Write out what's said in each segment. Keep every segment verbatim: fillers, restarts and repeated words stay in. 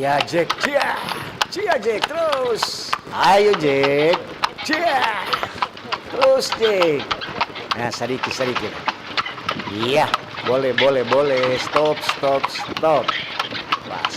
Iya, Jack. Cia. Cia, Jack. Terus. Ayo, Jack. Cia. Terus, Jack. Nah, sadiki, sadiki. Iya, boleh, boleh, boleh. Stop, stop, stop. Pas.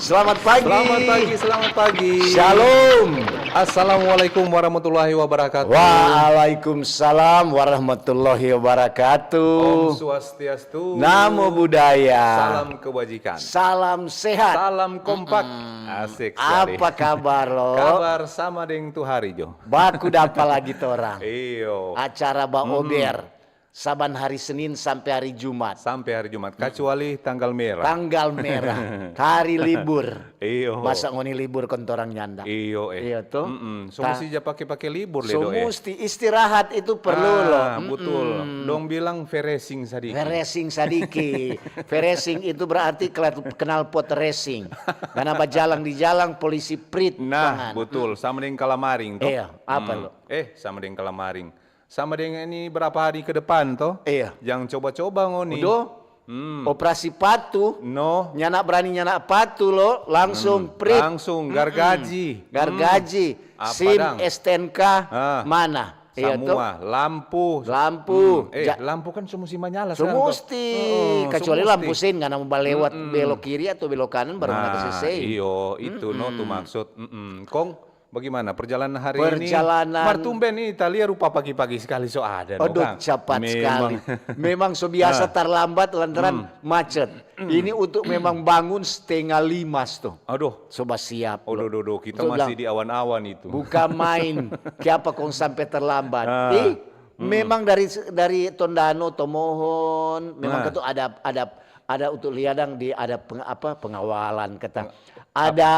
Selamat pagi. Selamat pagi, selamat pagi. Shalom. Assalamualaikum warahmatullahi wabarakatuh. Waalaikumsalam warahmatullahi wabarakatuh. Om Swastiastu. Namo Buddhaya. Salam kebajikan. Salam sehat. Salam kompak. Mm-mm. Asik sekali. Apa kabar, lo? Kabar sama deng tu hari jo. Baku dapa lagi torang. Iyo. Acara baober. Mm-mm. Saban hari Senin sampe hari Jumat. Sampe hari Jumat, mm, kacuali tanggal merah. Tanggal merah, hari libur. Iyo. Masa ngoni libur kong torang nyanda? Iyo, eh. Iyo, to? Mm-mm. So musti ja pake-pake libur, le, so do, eh. Musti istirahat itu perlu, lo. Ah, butul. Mm-mm. Dong bilang feresing sadiki. Feresing sadiki. Feresing itu berarti kela-, knalpot racing. Karena bajalang di jalang, polisi prit. Nah, butul. Mm-mm. Sama deng kalamaring, to? Iya, apa, lo? Eh, sama deng kalamaring. Sama deng ini berapa hari ke depan, to? Iya. Jang coba-coba ngoni. Udo, hmm, operasi patu. No. Nyanda brani nyanda patu, lo, langsung, hmm, prit. Langsung, mm-mm, gargaji. Gargaji. Hmm. Apa dang? SIM, STNK, ah, mana? Iya, to? Samua, lampu. Lampu. Hmm. Eh, ja- lampu kan so musti manyala sekarang, to? So musti. Heeh, so musti. Kacuali lampu sein, ngana mo balewat, mm-mm, belok kiri atau belok kanan, baru ngana kase sein. Nah, iyo, itu, no, tu maksud. Mm-mm. Kong, Bagimana perjalanan hari ini? Perjalanan. Mar tumben ini, ta lia rupa pagi-pagi skali so ada, no, Kang? Aduh, capat skali. Memang. Memang so biasa, ah, tarlambat lantaran, hmm, macet. Hmm. Ini untuk memang bangun stenga lima sto. Aduh. So basiap, lo. Aduh, aduh, aduh, kita masih di awan-awan itu. Bukan main. Kiapa kong sampe tarlambat? Ah. Ih, hmm, memang dari, dari Tondano, Tomohon, memang, nah, katu ada, ada, ada untuk lia dang di, ada peng-, apa, pengawalan, kata. Ada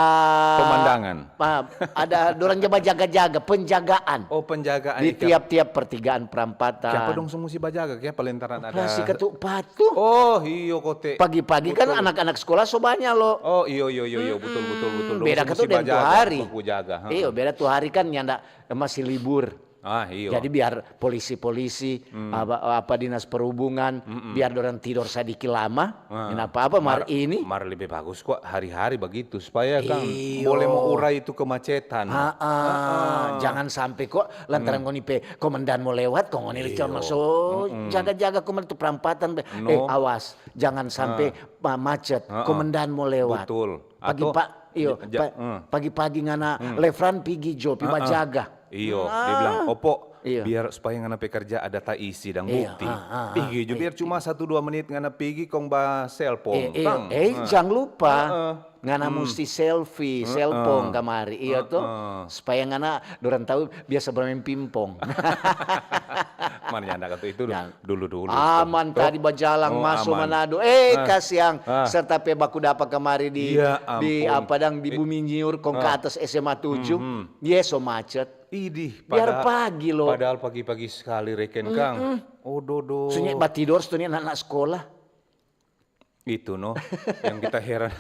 pemandangan. Ah, ada dorang ja bajaga-jaga, penjagaan. Oh, penjagaan di tiap-tiap pertigaan, perampatan. Kiapa dong so musti bajaga? Kiapa lantaran ada operasi ketuk patung? Oh, iyo, kote. Pagi-pagi kan anak-anak sekolah so banya, lo. Oh, iyo, iyo, iyo, iyo. Betul, betul, betul. Dong so musti bajaga, baku jaga, ha. Iyo, beda tu hari kan nyanda, masih libur. Ah, iyo. Jadi biar polisi-polisi, apa, apa dinas perhubungan, biar dorang tidor sadiki lama, nda apa-apa, mar ini. Mar lebe bagus kwa hari-hari bagitu, supaya kan bole mo urai tu kemacetan. Iyo. Jangan sampe kwa lantaran ngoni pe komandan mo lewat, kong ngoni cuma so jaga-jaga komandan tu perampatan. Eh, awas, jangan sampe macet, komandan mo lewat. Betul. Pagi pa-, iyo, pagi-pagi ngana lefran pigi jo, pi bajaga. Iyo, dia bilang, "Opo, biar supaya ngana pe kerja ada taisi dang bukti." Pigi jo, biar cuma satu dua menit ngana pigi kong ba selpong. Eh, jang lupa, ngana musti selfie, selpong kamari, iyo to? Supaya ngana, dorang tau biasa bermain pingpong. Mar nyanda katu itu dulu-dulu. Aman tadi bajalang maso Manado. Eh, kasiang. Serta pe baku dapa kamari di, di apa dang, di Bumi Nyiur, kong ka atas SMA tujuh. Ye, so macet. Idih, biar pagi lo. Padahal pagi-pagi skali reken, Kang. Ododo. Sunyi batidor, sunyi anak-anak sekolah. Itu no, yang kita heran.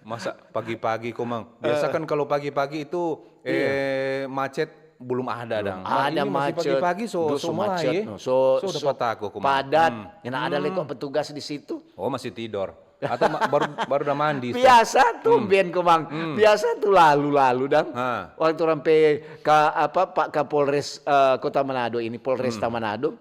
Masa pagi-pagi komang? Biasa kan kalau pagi-pagi itu, eh, macet belum ada dang. Ada macet. Ini masih pagi-pagi so, so mulai, eh. So, so dapa tako komang. Padat. Yang ada leko petugas di situ. Oh, masih tidor. Atau ma-, baru, baru da mandi, Ustaz? Biasa tuh, Ben Komang. Biasa tuh lalu-lalu, dang. Ha. Waktu orang pe ka apa, Pak Kapolres, eh, Kota Manado ini, Polresta Manado.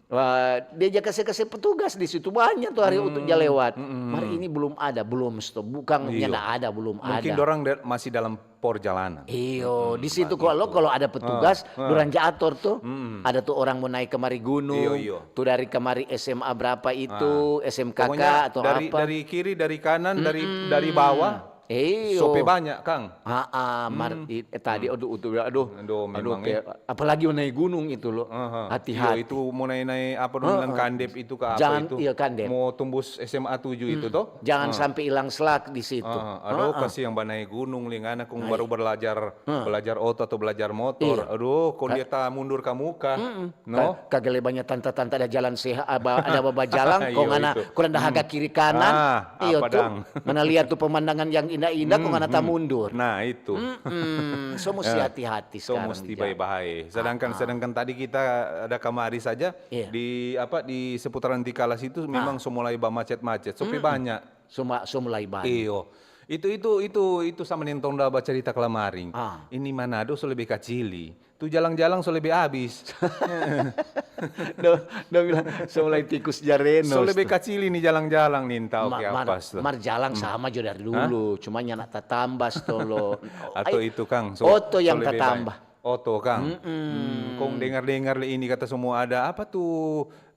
Wah, dia ja kase-kase petugas di situ, banyak tuh hari untuk ja lewat. Mar ini belum ada, belum stop. Bukan Iyo. Nyanda ada, belum Mungkin ada. Dorang da-, masih dalam perjalanan. Iyo, di situ kalau kalau ada petugas, dorang ja ator tuh. Ada tuh orang mau naik kemari gunung, Iyo, iyo. Tuh dari kemari S M A berapa itu, S M K K Pokoknya atau dari, apa. Dari kiri, dari kanan, dari dari bawah. Iyo. Sope banyak, Kang. Ah, ah, mar, i- eh, tadi aduh, utuh, aduh, Aduh, aduh, memang, pe- apalagi naik gunung itu loh, Aha. hati-hati. Iyo, itu mau naik-naik apa dong bilang, kandep itu ke apa Jangan, itu? Iya, kandep. Mau tumbus S M A tujuh itu toh? Jangan sampai hilang selak di situ. Ah, aduh, kasih yang banae gunung, ling anak kong baru belajar belajar oto atau belajar motor. Iya. Aduh, kong dia ta mundur ka muka. No? Ka-, kagele banyak tanta-tanta ada jalan sehat, ada baba jalan, Iyo, kong ngana itu. Kurang dahaga kiri kanan. Ah, Iyo apa tuh. Dang? Ngana lihat tuh pemandangan yang indah-indah, kong ngana ta mundur. Nah, itu. Mm-mm. So musti hati-hati So sekarang. Mesti Ija. Bae-bae. Sedangkan sedangkan tadi kita ada kamari saja Iya. di apa di seputaran Tikalas itu memang so mulai bamacet-macet. Sope banyak. Semua so mulai banyak. Iyo. Itu itu itu itu sama deng tong da bacarita kalamaring. Ah. Ini Manado so lebe kacili. Tu jalang-jalang so lebe abis. Dong, dong bilang so mulai tikus jareno. So lebe kacili ni jalang-jalang ni, tau Ma- ke mar, apa sto. Mar jalang sama jo dari dulu, cuma nyanda tatambas to lo. Atau itu, Kang, so, Oto so yang lebe tatambah. Bae. Oto, Kang. Hmm, kong dengar-dengar ini kata semua ada apa tu,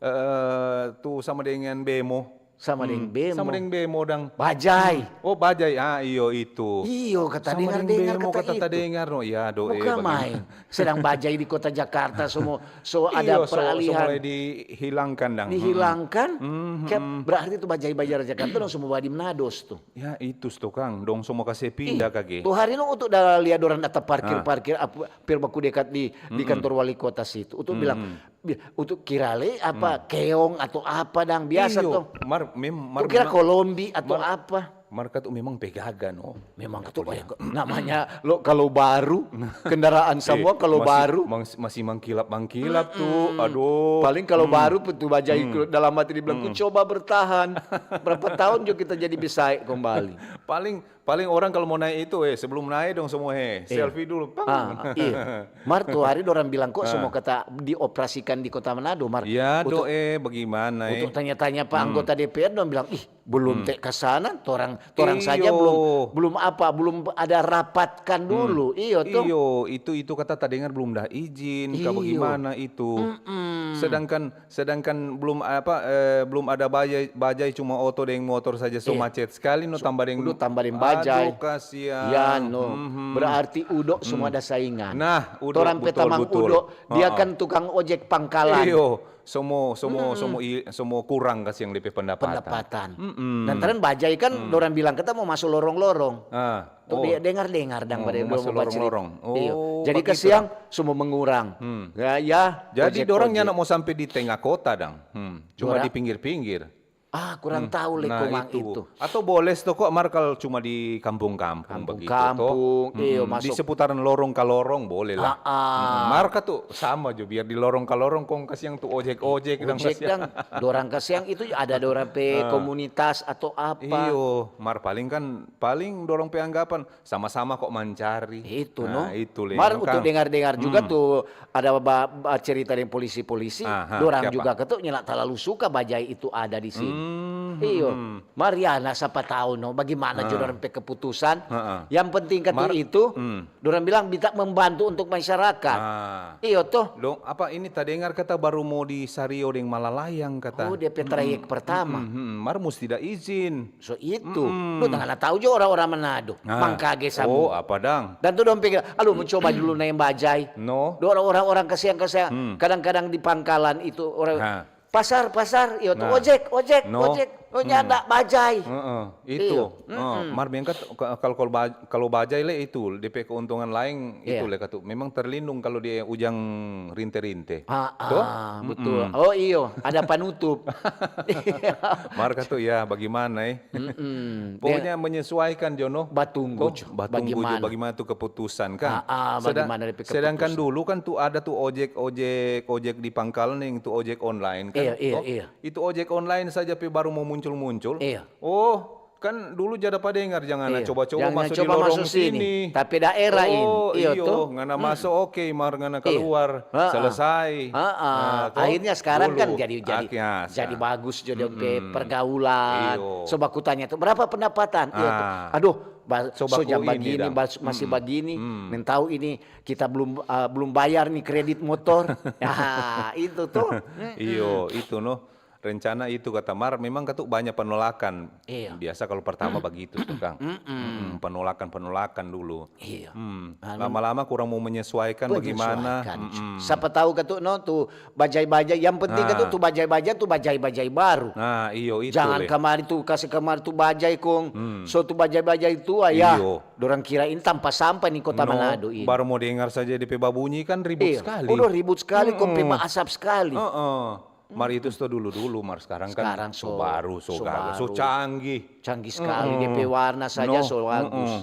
eh, tu sama dengan bemo. Sama deng Hmm, bemo. Sama dengan bemo dang. Bajai. Oh, bajai. Ah, iyo itu. Iyo, kata Sama dengar deng dengar bemo kata kata itu. Dengar no. Ya, do eh, Bukan bagaimana? Main. Sedang bajai di kota Jakarta semua, so ada Iyo, so, so peralihan. Mulai dihilangkan dang. Dihilangkan, Hmm, kayak berarti tu bajai-bajai Jakarta dong semua bawa di Manados tu. Ya itu sto, Kang, dong so mo kase pinda kage. Tu hari no untuk da lia dorang data parkir-parkir apa pir baku dekat di di kantor wali kota situ. Untuk bilang, "Bi-, untuk kira le apa keong atau apa dang biasa Iyo, to." Mar, mem, mar, Tu kira memang- kolombi atau Mar- apa. Mar katu memang pegaga no. Memang katu banyak. Namanya lo kalau baru kendaraan semua Eh, kalau masih- baru mangs- masih mangkilap-mangkilap tu. Aduh. Paling kalau baru tu bajai dalam hati di bilang, "Ku coba bertahan. Berapa tahun jo kita jadi bisa kembali." Paling paling orang kalau mau naik itu eh sebelum naik dong semua he selfie dulu. Pang. Ah, iya. Mar tu hari dorang bilang kok semua kata dioperasikan di Kota Manado, Mar. Ya Untuk- do eh bagaimana eh. Untuk tanya-tanya pa anggota D P R dong bilang, "Ih, belum te ka sana, torang torang saja Iyo. belum belum apa, belum ada rapatkan dulu." Iyo to. Iyo, itu itu kata tadengar belum dah izin, ka Iyo. Bagaimana itu. Sedangkan sedangkan belum apa eh, belum ada bajai bajai cuma oto deng motor saja so Iya. macet sekali no tambah deng Udah tambah deng bajai. Aduh kasihan. Ya no. Berarti Udo semua ada saingan. Nah, Udo, Torang pe betul, tamang betul. Udo, dia Ha-ha. kan tukang ojek pangkalan. Iyo, semua semua semua i- semua kurang kasih yang depe pendapatan. Pendapatan. Dan tren bajai kan dorang bilang kita mau masuk lorong-lorong. Ah, Tuh oh. dia dengar-dengar dang Oh, pada mau masuk mau bajai. lorong-lorong. Oh, Iyo. Jadi begitu, kasiang semua mengurang. Ya ya. Jadi Ojek, dorang ojek. Nyanda mau sampai di tengah kota dang. Hmm. Cuma Dorang- di pinggir-pinggir. Ah, kurang tahu le Nah, komang itu. Itu. Atau boleh sto kok mar kalau cuma di kampung-kampung begitu Kampung-kampung, to. iyo, Mm-mm. Di masuk. Seputaran lorong ka lorong boleh lah. Ah, ah. Mm-mm. Mar katu sama jo biar di lorong ka lorong kong kasiang tu ojek-ojek dang Ojek kasiang. Dang, dorang kasiang itu ada dorang pe komunitas atau apa. Iyo, mar paling kan paling dorong pe anggapan sama-sama kok mancari. Itu Nah, no. Itu le. Mar Kang. Untuk dengar-dengar juga tuh ada ba, ba cerita deng polisi-polisi, Aha, dorang siapa? Juga katu nyanda talalu suka bajai itu ada di sini. Hmm, Iyo. hmm. Mariana siapa tahu no bagaimana jo dorang pe keputusan. Heeh. Yang penting katu Mar- itu Hmm. dorang bilang minta membantu untuk masyarakat. Ah. Iyo toh. Dong apa ini tadengar kata baru mau di Sario deng Malalayang kata. Oh, dia pe trayek pertama. Hmm, hmm, mar musti da izin. So itu. Lu tengah tahu jo orang-orang Manado. Nah. Mangkage sama. Oh, apa dang? Dan tu dong pikir, aduh mau coba dulu naik bajai. No. Dua orang-orang kasiang-kasiang. Kadang-kadang di pangkalan itu orang Nah. pasar pasar, iyo tu Nah. ojek ojek No. ojek. Oh nyanda bajai. Heeh, itu. Iyo. Heeh, mar biang kat- ka- kalau kalau ba- kalau bajai le itu depe keuntungan lain itu Iya. Le katu. Memang terlindung kalau di ujang rinte-rinte. Ah, Toh? ah, betul. Oh iyo, ada panutup. Mar katu ya bagaimana eh. Mm-mm. Pokoknya menyesuaikan jo no. Batunggu Toh, jo. Batunggu jo Bagaimana? Bagaimana tu keputusan kan. Ah, ah, Sedang- bagaimana depe sedangkan keputusan? Dulu kan tu ada tu ojek ojek ojek di pangkalan yang tu ojek online kan. Iya, iya, Toh? Iya. Itu ojek online saja pe baru mau muncul-muncul. Iya. Oh, kan dulu ja dapa dengar, jangan Iya. coba-coba Jangan masuk di coba lorong masuk sini. sini. Tapi daerah ini. Oh, Iya, iyo, toh. Ngana masuk oke, mar ngana keluar Ha-ha. selesai. Ha-ha. Nah, toh, Akhirnya sekarang kan dulu. jadi jadi Akhirnya, jadi sa- bagus jadi Mm-mm. pergaulan. Iyo. Coba kutanya tuh berapa pendapatan? Iya tuh. Ah. Aduh, ba- Coba so jam ku ini begini, dang. bas- masih Mm-mm. begini, Mm. Mentau ini kita belum ah, belum bayar nih kredit motor. Nah, itu tuh. Iyo, itu no. Rencana itu kata mar, memang katu banyak penolakan. Iya. Biasa kalau pertama begitu tuh, Kang. Mm-mm, penolakan-penolakan dulu. Iya. Hmm, Anu, lama-lama kurang mau menyesuaikan bagaimana. Menyesuaikan. Mm-mm. Siapa tahu katu no tuh bajai-bajai. Yang penting katu Nah. tuh bajai-bajai tuh bajai-bajai baru. Nah, iyo itu Jangan le. Kamari tuh kasih kamari tuh bajai kong. Hmm. So tuh bajai-bajai itu ah ya. Iyo. Dorang kira ini tampa sampah nih kota No, Manado ini. Baru mau dengar saja D P babunyi kan ribut Iya, sekali. udah ribut sekali kong pe Mm-mm. baasap sekali. Heeh. Mar itu sto dulu-dulu, mar sekarang kan Sekarang so so- baru, so so gaga, so baru. Canggih. Canggih sekali, D P warna saja No, so bagus. mm-mm.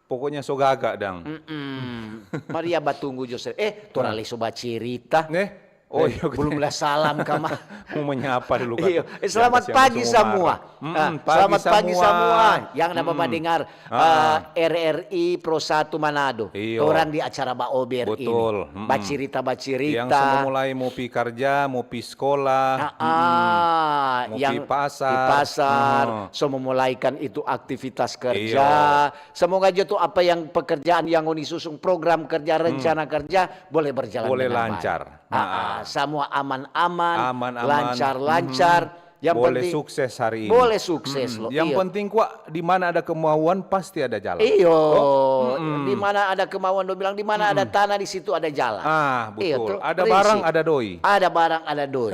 Pokoknya so gaga dang. Mm-mm. Maria batunggu jo se-, eh, torang lei so bacirita. Eh? Oh, iya, oke. Belum lah salam kama. Mau menyapa dulu kan. Iya. Eh, selamat pagi semua. Mm-mm, Ah, pagi selamat pagi semua yang dapat Mm-mm. mendengar Ah. eh, R R I Pro satu Manado. Iyo. Torang di acara Baober Betul. ini. Mm-mm. Bacirita-bacirita. Yang so mau mulai, mau pi karja, mau pi skola, Ah, ah, mau yang pi pasar. di pasar, Aha. So memulaikan itu aktivitas kerja. Iya. Semoga aja tuh apa yang pekerjaan yang ngoni susung, program kerja, rencana kerja boleh berjalan Boleh dengan lancar. Baik. Ah, ah, Ah. Semua aman-aman, Aman-aman. lancar-lancar. Mhm. Yang Boleh penting sukses hari ini. Boleh sukses Mhm. loh. Yang Iya. Penting kuat, di mana ada kemauan pasti ada jalan. Iyo, Oh, mm-mm. Di mana ada kemauan, dong bilang di mana ada tanah di situ ada jalan. Ah, Iya, betul. tuh, Ada prinsip. Barang, ada doi. Ada barang, ada doi.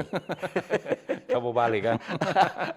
Kamu balik kan?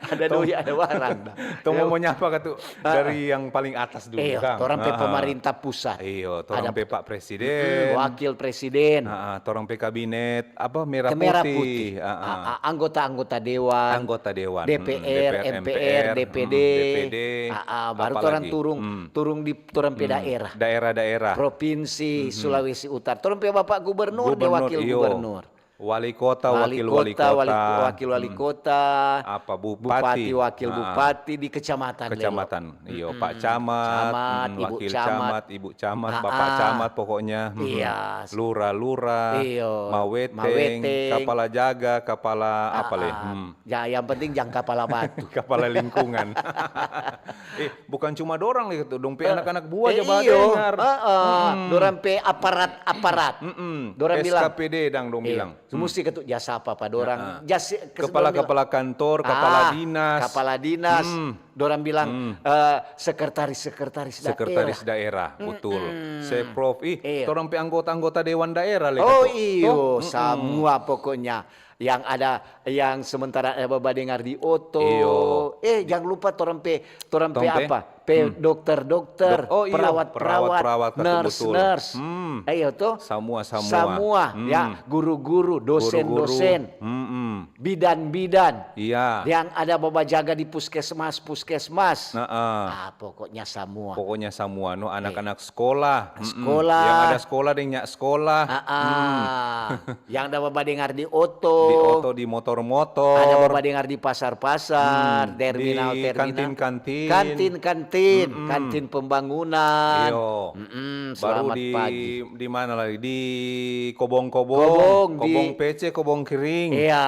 Ada doi, ada barang. Tong mau menyapa ka tu dari yang paling atas dulu, Iyo, Kang. Torang pe Ah, ah. pemerintah pusat. Iyo, torang Ada pe Pak Mm, Presiden. wakil presiden. Ah, ah, torang pe kabinet apa merah Ke merah putih. putih. Ah, ah. Ah, ah, anggota-anggota dewan. Anggota dewan. D P R, Mm, D P R, M P R, M P R, D P D. mm, D P D. Ah, ah, baru Apa torang lagi? turung, Mm. turung di torang pe Mm. daerah. Daerah-daerah. Provinsi Sulawesi Utara. Torang pe Bapak Gubernur, deng Gubernur, wakil iyo. Gubernur. Wali kota, Wali wakil kota, wali kota. wali, wakil wali Mm. kota, Apa, bupati, bupati. wakil Ah, ah. bupati di kecamatan. Lelo. Kecamatan, iyo, Pak Camat, Camat, mm, Ibu wakil Camat. Camat, Ibu Camat, Ah, Bapak ah. Camat pokoknya, mm, Iya. Lurah, Lurah, Iyo, Maweteng, Maweteng. Kapala Jaga, Kapala apa le? Ah, ah. Hmm. Ja, yang penting jang kapala batu. Kapala lingkungan. Eh, bukan cuma dorang itu, dong pe anak-anak buah Eh, aja ba iyo, dengar. Heeh. Dorang pe aparat-aparat. Mm-mm. Dorang bilang. S K P D dang dong Iya. bilang. Musti katu jasa apa pa dorang. Heeh. Jasi, kes- Kepala dorang bilang, kepala kantor, kepala ah, dinas. Kepala dinas. Hmm. Dorang bilang Hmm. eh, sekretaris-sekretaris daerah. Sekretaris daerah, betul. Seprov, ih, Iya. torang pe anggota-anggota dewan daerah le Oh katu. iyo, Toh? Mm-mm. Samua pokoknya yang ada, yang sementara ada badengar di oto. Iyo. Eh, jangan lupa torang pe, torang pe Torang pe? Apa? Pe dokter-dokter, Dok-, oh iyo, perawat-perawat, perawat-perawat, kata nurse, betul. nurse. Hmm. Ayo toh. Samua, samua. Samua, Hmm. Ya, guru-guru, dosen-dosen, Guru-guru. Mm-mm. bidan-bidan. Iya. Yang ada babajaga di puskesmas, puskesmas. Nah, ah. Ah, pokoknya samua. Pokoknya samua, no, anak-anak sekolah. Mm-mm. Sekolah. Yang ada sekolah deng nyak sekolah. Ah, ah. Yang ada babadengar di oto. Di oto, di motor-motor. Ada babadengar di pasar-pasar, Hmm, terminal, di terminal. Kantin-kantin. Kantin-kantin, Mm-mm. Kantin pembangunan. Iyo. Mm-mm, Baru selamat di pagi. Di mana lagi? Di kobong-kobong, Kobong, di kobong pece, kobong kering. Iya,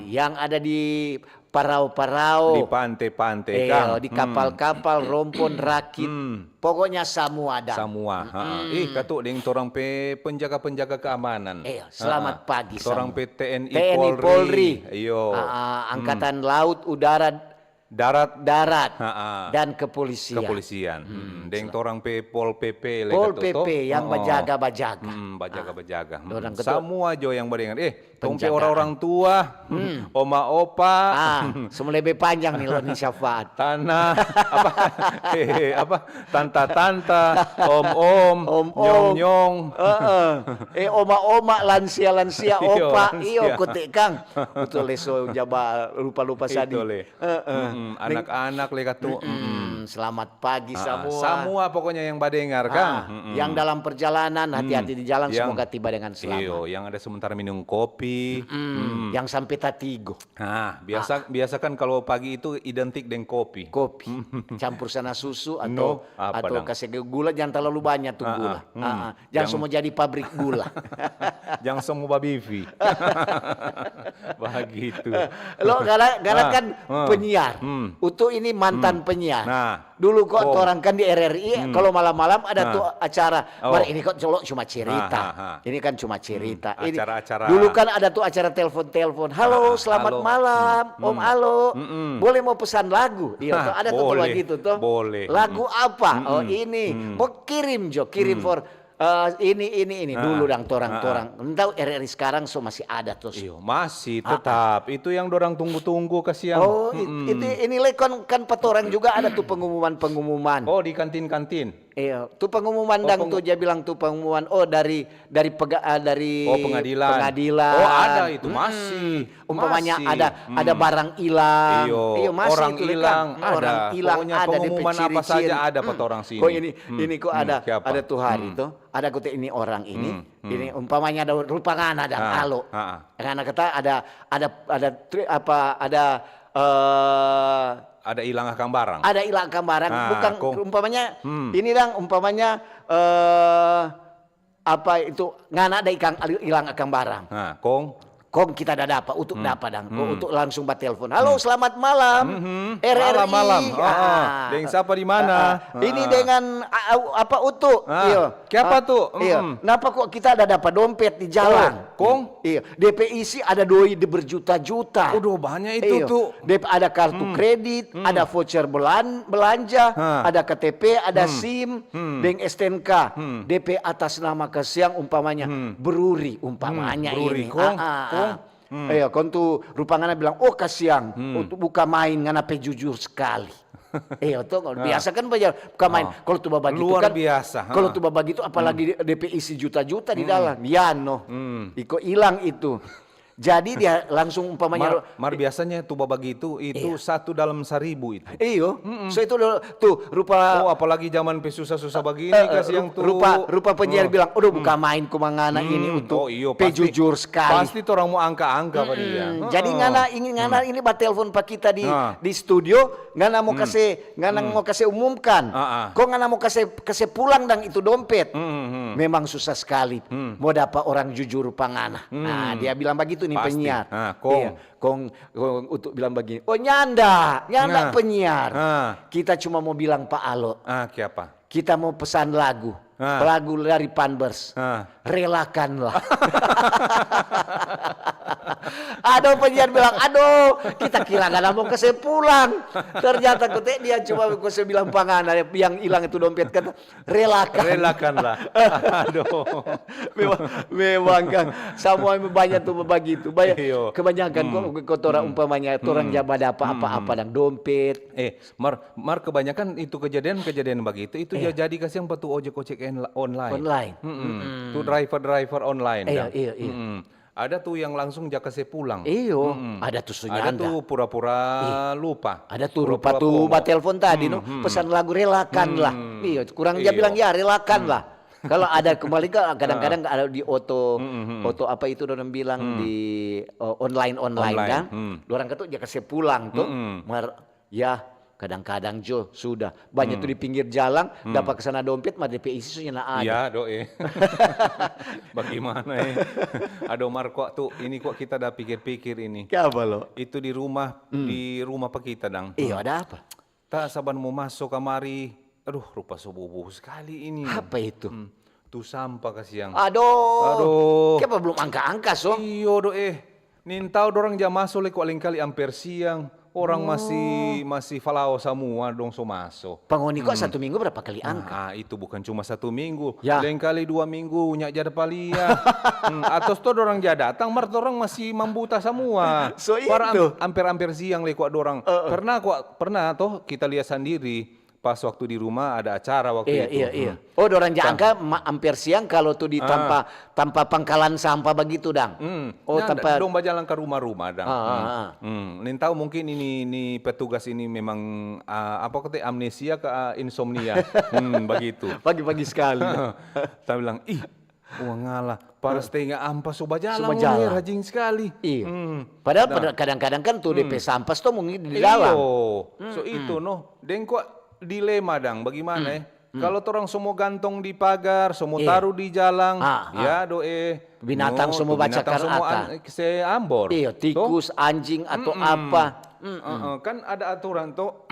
yang ada di parau-parau. Di pante-pante, Iya, Kang. di kapal-kapal, rompon, rakit. Hmm. Pokoknya samua ada. Samua, ha. Ih, katu deng torang pe penjaga-penjaga keamanan. Iya, selamat Ha. pagi Torang samua. pe T N I, T N I, Polri. Polri. Iyo. Ah, ah, Angkatan Laut, Udara, Darat. Darat, Ha, ah. Dan kepolisian. Kepolisian. Hmm. Deng torang pe Pol P P le Pol katu, P P toh? yang Oh. bajaga-bajaga. Hmm, bajaga-bajaga. Hmm. Dorang ketua. Samua jo yang badengar. Eh, tong pe Penjagaan. Orang-orang tua, oma, opa. Ah, semua lebih panjang nih lo nih syafaat. Tanah, apa, eh, apa, tanta-tanta, om-om, Om-om. nyong-nyong. Heeh. Eh, oma-oma, lansia-lansia, Iyo, opa, lansia. Iyo, kote kang. Betul le, so jaba lupa-lupa sadi. Itu le. Heeh. Mm-mm, anak-anak le katu. Mm-mm. Selamat pagi Ah, semua. Semua pokoknya yang badengar Ah, kan. Mm-mm. Yang dalam perjalanan, hati-hati di jalan, Yang- semoga tiba dengan selamat. Iyo, yang ada sementara minum kopi. Mm, yang sampai tatigo. Nah, biasa biasa kan kalau pagi itu identik dengan kopi. Kopi. Campur sana susu atau No, apa atau dang? Kasih gula, jangan terlalu banyak tuh Ah, gula. ah, hmm. Ah, ah. Jangan Yang- semua jadi pabrik gula. Jangan semua babifi. Begitu. Lo karena karena Ah, kan ah. penyiar. Hmm. Utu ini mantan penyiar. Nah. Dulu kok Kong. Orang kan di R R I, kalau malam-malam ada Nah. tuh acara. Oh. Mar, ini kok colo cuma cerita. Ah, ah, ah. Ini kan cuma cerita. Hmm. Ini Acara-acara. Dulu kan ada tuh acara telepon-telepon. Halo, Ah, selamat halo. malam, Hmm. Om Alo. Mm-mm. Boleh mau pesan lagu? Iya, Hah, tuh ada tuh boleh. Lagi tuh tuh. Boleh. Lagu apa? Oh, Mm-mm. Ini. Hmm. Mau kirim jo, kirim for eh, ini ini ini Ah, dulu dang torang ah, torang. Entah R R I sekarang so masih ada terus. Iyo, masih Ah, tetap. Itu yang dorang tunggu-tunggu kasihan. Oh, it- Mm-mm. itu ini lekon kan patorang juga ada tuh pengumuman-pengumuman. Oh, di kantin-kantin. Iya, tuh pengumuman Oh, dang pengu- tuh dia bilang tuh pengumuman. Oh, dari dari pega, ah, dari Oh, pengadilan. pengadilan. Oh, ada itu, Mm-mm. masih. Umpamanya Masih. ada Hmm. ada barang hilang. Iyo, Iyo, masih orang itu, Kang. hilang, ada. Orang hilang Pokoknya ada pengumuman apa dipeciricin. saja ada pa Hmm. torang sini. Kok ini Hmm. ini kok Hmm, ada siapa? ada tuh hari Hmm. tuh. Ada kok ini orang ini. Hmm, hmm. Ini umpamanya ada rupa ngana dang, Ah, alo. ah, ah. Ngana kata ada ada ada tri- apa ada eh Ada hilang akang barang. ada hilang akang barang. Ah, Bukan kong. Umpamanya Hmm. ini dang umpamanya eh apa itu ngana ada ikang hilang akang barang. Nah, kong. Kong kita ada dapa, utuk dapa dang. Kong utuk langsung batelpon. Halo, selamat malam. Mhm. R R I. Malam, malam. Oh, oh. Ah. Deng sapa di mana? Ah, ah. Ini dengan ah, ah, apa utuk? Ah, Iyo. kiapa Ah, tu? Iyo. Mm-mm. Napa kok kita ada dapa dompet di jalan? Oh, kong? Iyo. D P I sih ada doi di berjuta-juta. Udah banyak itu Iyo. tuh. Dep- ada kartu kredit, ada voucher belan- belanja, Ha. ada K T P, ada SIM, deng S T N K. Hmm. D P atas nama kasiang umpamanya beruri umpamanya Hmm, beruri, ini. kong, Ah, ah, kong. ah. Iya, kong tu rupa ngana bilang, "Oh, kasiang, oh, tu buka main, ngana pe jujur sekali." Iya, tuh kalau biasa kan banyak buka main. Oh. Kalau tu babagitu Luar kan, biasa, kalau ha. Tu babagitu apalagi D P I si juta-juta di dalam. Ya no. Hmm. Iko hilang itu. Jadi dia langsung umpamanya Mar, mar biasanya tu babagitu itu Iya. Satu dalam seribu itu. Iyo, so itu dulu tuh rupa Oh, apalagi zaman pe susah-susah begini eh, kasiang ru- tu. rupa rupa penyiar Hmm. bilang, "Udah buka main ku mangana ini Hmm, untuk oh iyo, pe pasti, jujur sekali." Pasti orang mau angka-angka pada dia. Hmm, jadi Heeh. ngana ingin ngana ini batelpon pa kita di Nah. di studio, ngana mau kase ngana mau kase umumkan. Ah, ah. Kok ngana mau kase kase pulang dang itu dompet? Hmm, hmm, hmm. Memang susah sekali mau dapa orang jujur pa ngana. Nah, dia bilang begitu nih Pasti. penyiar. Ah, kong. Iya. Kong, kong untuk bilang begini, "Oh, nyanda, nyanda Nah. penyiar. Nah. Kita cuma mau bilang pa Alo, Ah, kiapa? Kita mau pesan lagu, Ah. lagu dari Panbers. Ah. Relakanlah." Aduh, penyiar bilang, "Aduh, kita kira ngana mau kase pulang." Ternyata kote dia cuma kase bilang pa ngana yang hilang itu dompet, kata, "Relakan." Relakanlah. Aduh. Memang, memang kan semua banyak tuh begitu. Banyak Iyo. Kebanyakan kok kotora umpamanya orang ja badapa apa-apa dang dompet. Eh, mar, mar kebanyakan itu kejadian-kejadian begitu itu ja jadi kasiang pa tu ojek-ojek en- online. Online. Mm-mm. Tu driver-driver online. Iya, Dang. iya, iya. Mm-mm. Ada tu yang langsung ja kase pulang. Iyo, Mm-mm. ada tu so Ada nyanda. Tu pura-pura lupa. Ada tu rupa Pura-pura tu komo. Batelpon tadi no, Hmm, hmm. Pesan lagu relakanlah. Hmm. Iyo, kurang dia Iyo. Bilang ya relakanlah. Kalau ada kembali ke kadang-kadang ada di oto Hmm, hmm, hmm. Oto apa itu orang bilang di uh, online online Online, kan. Hmm. Orang kata dia kasih pulang tuh. Hmm, hmm. Mar ya kadang-kadang jo sudah banyak tuh di pinggir jalan dapat kesana dompet mar D P I isi sunya na ada. Iya, doe. Bagaimana ya? Aduh, Mar, kok tuh ini kok kita ada pikir-pikir ini. Kayak apa lo? Itu di rumah, di rumah pa kita dang. Iyo, ada apa? Ta saban mo maso kamari, aduh, rupa so bobo sekali ini. Apa itu? Hmm. Tu sampah kasiang. Aduh. Aduh. Kenapa belum angka-angka so? Iyo do eh. Nintau dorang ja maso le kok lengkali amper siang. Orang masih masih falao samua dong so maso. Pangoni kok satu minggu berapa kali angka? Ah, itu bukan cuma satu minggu, Ya. Lengkali dua minggu nyak ja dapa lia. Hmm, atos to dorang ja datang, mar torang masih mambuta samua. So Par am- itu. Amper-amper siang le kwa dorang. Pernah kwa, pernah toh kita lia sandiri. pas waktu di rumah ada acara waktu Iya, itu. iya, iya. Hmm. Oh, dorang ja Tah. angka ma- amper siang kalau tu di Ah. tampa tampa pangkalan sampah bagitu, dang. Hmm. Oh, Nyanda, tampa dong bajalang ka rumah-rumah, dang. Ah, ah, Hmm. ah. Hmm. Nintau mungkin ini, ini petugas ini memang, ah, apa kata, amnesia ka, ah, insomnia. Hmm, begitu. Pagi-pagi sekali. Ta bilang, "Ih, wah ngala, par stenga ampa so bajalang, So bajalang. Rajin sekali." Iya. Hmm. Padahal Nah. pada kadang-kadang kan tu D P Hmm. sampah sto mungkin di dalam. Iyo. So itu no, deng kwa dilema dang, bagaimana eh? Kalau torang so mo gantong di pagar, so mo Iya. taru di jalang, Ah, ah. ya do eh. Binatang No, so mo tu binatang bacakar so mo akang. an-, se ambor. Iyo, To? Tikus, anjing atau Mm-mm. apa. Heeh, kan ada aturan to.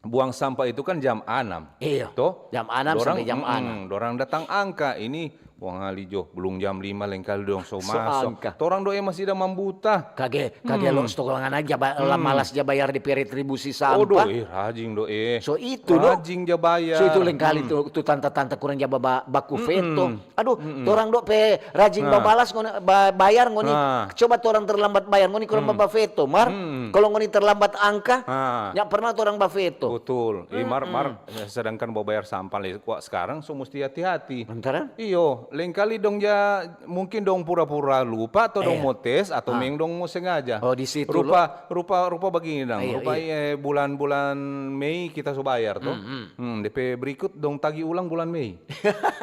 Buang sampah itu kan jam anam. Iyo, To? jam anam Dorang, sampai jam mm-mm, anam. Dorang datang angka ini, wah ngali jo, belum jam lima lengkali dong so So maso. angka. Torang do eh masih da mambuta. Kage, kage lo stokolangan aja ba- la- malas ja bayar di retribusi Oh do sampah. Eh, rajin do eh. So itu do. Rajin ja bayar. So itu lengkali tu, tu tanta-tanta kurang ja ba- baku veto. Aduh, torang do pe rajin bamalas ngoni, ba- bayar ngoni. Ah. Coba torang terlambat bayar ngoni kurang ba- baveto, mar. Kalau ngoni terlambat angka, Ah. nya pernah torang baveto. Betul. Eh, mar, mar, sedangkan bawa bayar sampah le, kwa sekarang so mesti hati-hati. Lantaran? Iyo, lengkali dong ja, mungkin dong pura-pura lupa atau dong Iya. mo tes atau Ah. meng dong mo sengaja. Oh, di situ Rupa, rupa, rupa begini dang. Iya, Rupa iya. eh, bulan-bulan Mei kita so bayar to. Hmm, D P berikut dong tagi ulang bulan Mei.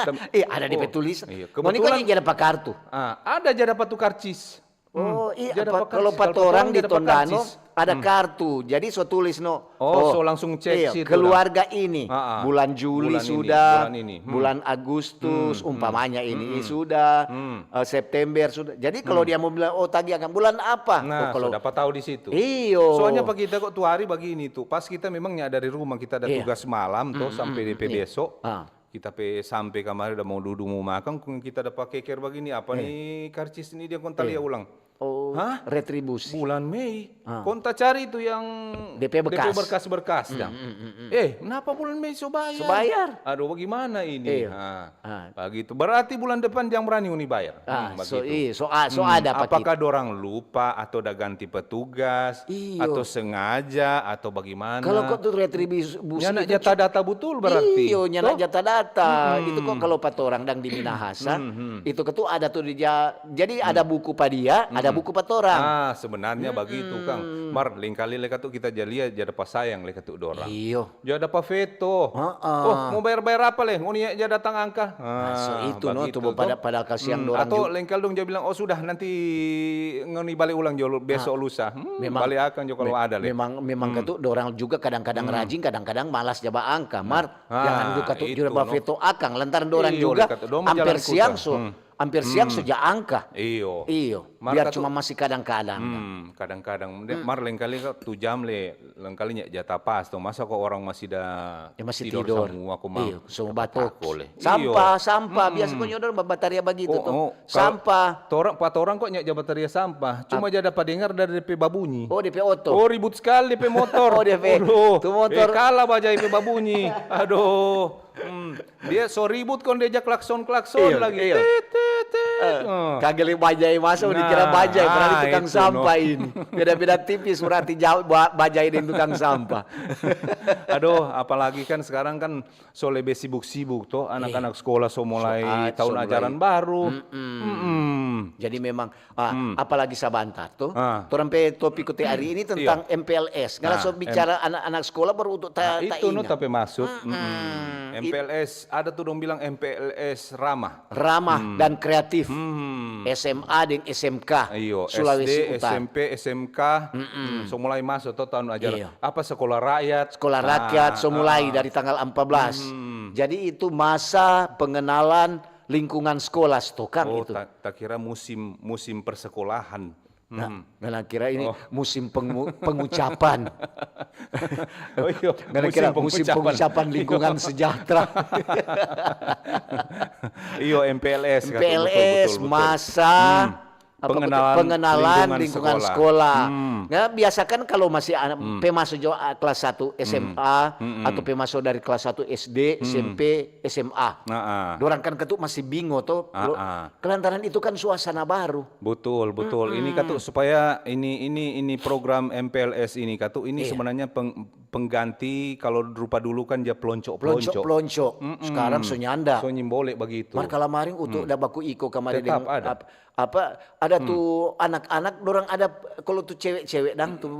Tam- Iya, ada di Oh, pe tulis. Iya. Ngoni kong Kebetulan yang ja dapa kartu. Ah, ada ja dapa tu karcis. Oh, iya, Ja apa, dapa kalau karcis. pa torang di Ja dapa Tondano karcis. Ada kartu, jadi so tulis no. Oh, so langsung cek Iya, situ keluarga ini, Ah, ah. bulan Juli Bulan ini, sudah, bulan ini. Hmm. Bulan Agustus, umpamanya ini sudah, eh, September sudah. Jadi kalau dia mau bilang, "Oh, tagi akan bulan apa?" Nah, Oh, kalau so dapa tahu di situ. Iyo. Soalnya pa kita kok tu hari bagini tu, pas kita memang nya dari rumah, kita ada Iya. tugas malam to, sampe D P Iya. besok. Ah. Kita pe sampe kamari da mau dudu mau makang, kong kita dapa keker bagini, apa ni karcis ni dia kong talia ulang. Oh, Hah? Retribusi. Bulan Mei. Ah. Kong ta cari tu yang D P bekas. Berkas-berkas dang. Eh, kenapa bulan Mei so bayar? So bayar. Aduh, bagaimana ini? Iya. Ah, Ah. Begitu. Berarti bulan depan jang berani ngoni bayar. Ah, Hmm, so, begitu. iya, so, ah, so ada pa Apakah kita. Dorang lupa atau da ganti petugas Iyo. Atau sengaja atau bagaimana? Kalau kok tu retribusi Nyana jata data betul berarti. Iyo, nyana Toh? Jata data. Itu kok kalau pa torang dang di Minahasa, itu kok tu ada tu di ja-, jadi ada buku pa dia, ada buku pa torang. Ah, sebenarnya begitu, Kang. Mar, lengkali le katu kita ja lia, ja dapa sayang le katu dorang. Iyo. Ja dapa veto. Heeh. Oh, mau bayar-bayar apa le? Ngoni ja datang angka. Nah, so Ah, itu no, begitu tu pada, pada kasihan dorang Atau juga. Lengkali dong ja bilang, "Oh, sudah, nanti ngoni bale ulang jo besok lusa." Hmm, Memang bale akang jo kalau me- ada le. Memang memang katu dorang juga kadang-kadang rajin, kadang-kadang malas ja ba angka. Mar, Ah, jangan juga katu itu jura ba no. veto akang lantaran dorang Iyo, juga le katu, dong mo amper jalan siang kuta. so, Hmm. amper siang so ja angka. Iyo. Iyo, Mar biar katu- cuma masih kadang-kadang. Hmm, kadang-kadang. De- Mar lengkali ka tu jam le, lengkali nya jata pas tu. Masa ko orang masih da Ya, masih tidor tidor. Samua ko ma-, Iyo, so ko batok. patako le. Sampah, Iyo. sampah. Biasa ko nyo dorang ba bataria bagitu Oh, tu. oh, Sampah. Torang, pa torang kok nya ja bataria sampah. Cuma ja dapa dengar dari de pe babunyi. Oh, de pe oto. Oh, ribut sekali de pe motor. Oh, de pe- Aduh, tu motor. Eh, kalah bajai pe babunyi. Aduh. Hmm. Dia so ribut kong dia ja klakson-klakson Iyo, lagi. iyo. Tet, tet, tet. Eh, Oh. kagele bajai masa dikira Nah, bajai, berarti ah, tukang itu, no. Sampah ini. Beda-beda tipis berarti jauh ba- bajai deng tukang sampah. Aduh, apalagi kan sekarang kan so lebe sibuk-sibuk toh, anak-anak sekolah so mulai So, ah, tahun so mulai. Ajaran baru. Mm-mm. Mm-mm. Jadi memang ah, apalagi sabantar tuh. Ah. Torang pe topik K T hari ini tentang M P L S. Karena Nah, so bicara anak-anak sekolah baru untuk ta, Nah, ta itu no ingat. Tapi maksud. Mm-mm. M P L S ada tuh dong bilang M P L S ramah. Ramah dan kreatif. Hmm. S M A dan S M K Iyo, Sulawesi S D, Utara. S M P, S M K, hmm, so mulai masuk toh tahun ajaran. Iyo. Apa sekolah rakyat? Sekolah Ah, rakyat so mulai ah. Dari tanggal empat belas. Hmm. Jadi itu masa pengenalan lingkungan sekolah, toh, Kang, Oh, itu. Ta, ta kira musim musim persekolahan. Nah, Hmm. ngana kira ini Oh. musim pengu- pengucapan. Oh iya, Ngana kira musim pengucapan lingkungan sejahtera. Iyo, M P L S, kata, M P L S betul, betul, betul. masa Hmm. apa Pengenalan betul? Pengenalan lingkungan lingkungan, sekolah. Sekolah. Hmm. Nah, biasa kan kalau masih anak pe masuk jo ah, kelas satu S M A Hmm. atau pe masuk dari kelas satu S D, S M P, S M A. Nah, ah. Dorang kan ketu masih bingo toh. Ah, Lo- ah. Kelantaran itu kan suasana baru. Betul, betul. Ini katu supaya ini ini ini program M P L S ini katu ini Iya. sebenarnya peng- pengganti, kalau rupa dulu kan dia pelonco-pelonco. Pelonco-pelonco. Mm-mm. Sekarang so nyanda. So nyimbole bagitu. Mar kalamaring utuk da baku iko kamari deng ap-, apa, ada tu anak-anak, dorang ada, kalau tu cewek-cewek dang, tu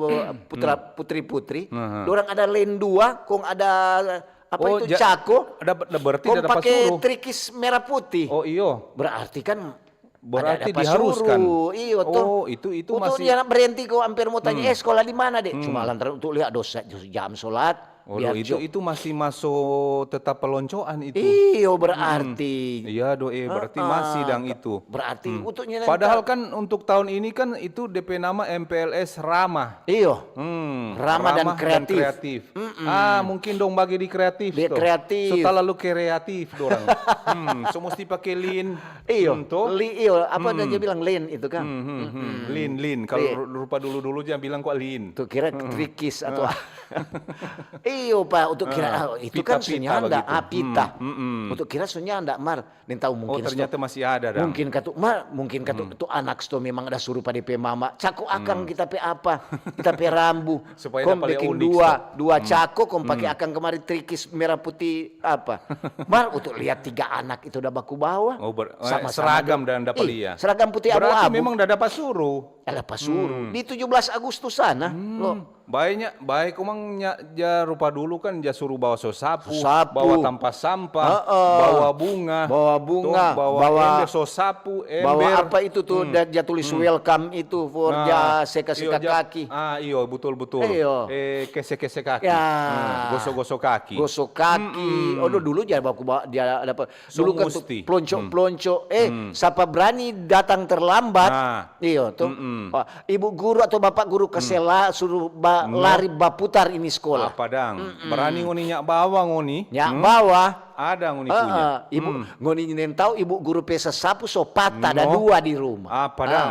putra, putri-putri, dorang ada len dua, kong ada apa itu, cako, ada, ada berarti kong ada pake trikis merah putih. Oh, iyo. Berarti kan Berarti ada, ada diharuskan. Pasuru. Iyo, toh. Oh, itu, itu untuk masih dia berhenti kok, hampir mau tanya, "Eh, sekolah di mana, Dek?" Cuma lantaran untuk lihat dosa, jam sholat, oh, biar itu, itu masih masuk tetap peloncoan itu. Iyo, berarti. Iya, doe, berarti masih dang itu. Berarti untuknya nanti padahal kan untuk tahun ini kan itu D P nama M P L S Ramah. Iyo. Hmm, ramah dan kreatif. Ah, mungkin dong bagi di kreatif. Di kreatif. So talalu kreatif dorang. Hmm, so musti pake lin. Iyo. Hmm, to? Li-, iyo, apa dia bilang, lin itu kan? Hmm, hmm, hmm. Lin, lin. Kalau ru-, rupa dulu-dulu dia bilang kok lin. Tuh kira trikis atau iyo, Pak, untuk kira, ah, itu kan pita-pita sunyanda, begitu. Ah, pita. Hmm, hmm, hmm. Untuk kira sunyanda, mar. Nintau mungkin ternyata masih ada, dang. Mungkin katu, ma, mungkin katu tu anak sto memang ada suruh pa depe mama, cako akang kita pe apa, kita pe rambu. Supaya kong dapa lia biking unik dua, dua cako, kong pake akang kemari trikis merah putih apa. Mar, untuk lihat tiga anak itu da baku bawa. Oh, ber-, eh, sama-sama seragam dan dapa lia. Seragam putih abu-abu. Berarti memang da dapa suruh. Ada pa suruh. Di tujuh belas Agustus sana, lo. Bae nya, bae komang nya, ja rupa dulu kan ja suruh bawa sosapu, bawa tampa sampah, bawa bunga, bawa bunga, bawa ember, sosapu, ember. Bawa apa itu tu, da-, ja tulis welcome itu for ja seka-seka kaki. Ah, iyo, betul, betul. Iyo. Eh, kese-kese kaki. Ya. Hmm, gosok-gosok kaki. Gosok kaki. Aduh, dulu ja baku ba-, ja dapa. Dulu kan tu pelonco-pelonco, eh, sapa brani datang terlambat. Nah. Iyo, to. Wah, ibu guru atau bapak guru kasela suruh ba-, lari baputar ini sekolah. Apa dang? Berani ngoni nya bawa ngoni? Nya bawa. Ada ngoni punya. Ibu, ngoni nintau ibu guru pe sasapu so patah, ada dua di rumah. Apa dang?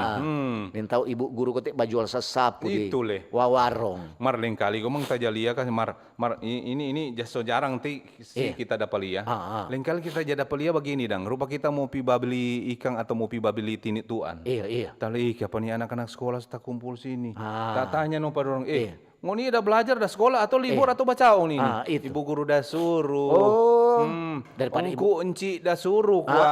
Nintau ibu guru kote bajual sasapu di wawarong. Mar lengkali komang tajalia kan, mar Mar, i-, ini, ini ja so jarang ti si kita dapa lia. Lengkali kita ja dapa lia bagini dang, rupa kita mo pi babli ikang atau mo pi babli tini tuan. Iya, iya. Tali, "Ih, kiapa ni anak-anak sekolah so takumpul sini?" Tatanya no pa dorang, "Eh, ngoni da blajar da sekolah atau libur atau bacao ngoni ni?" Ibu guru da suruh. Oh, daripada ibu. Ongku enci da suruh kwa.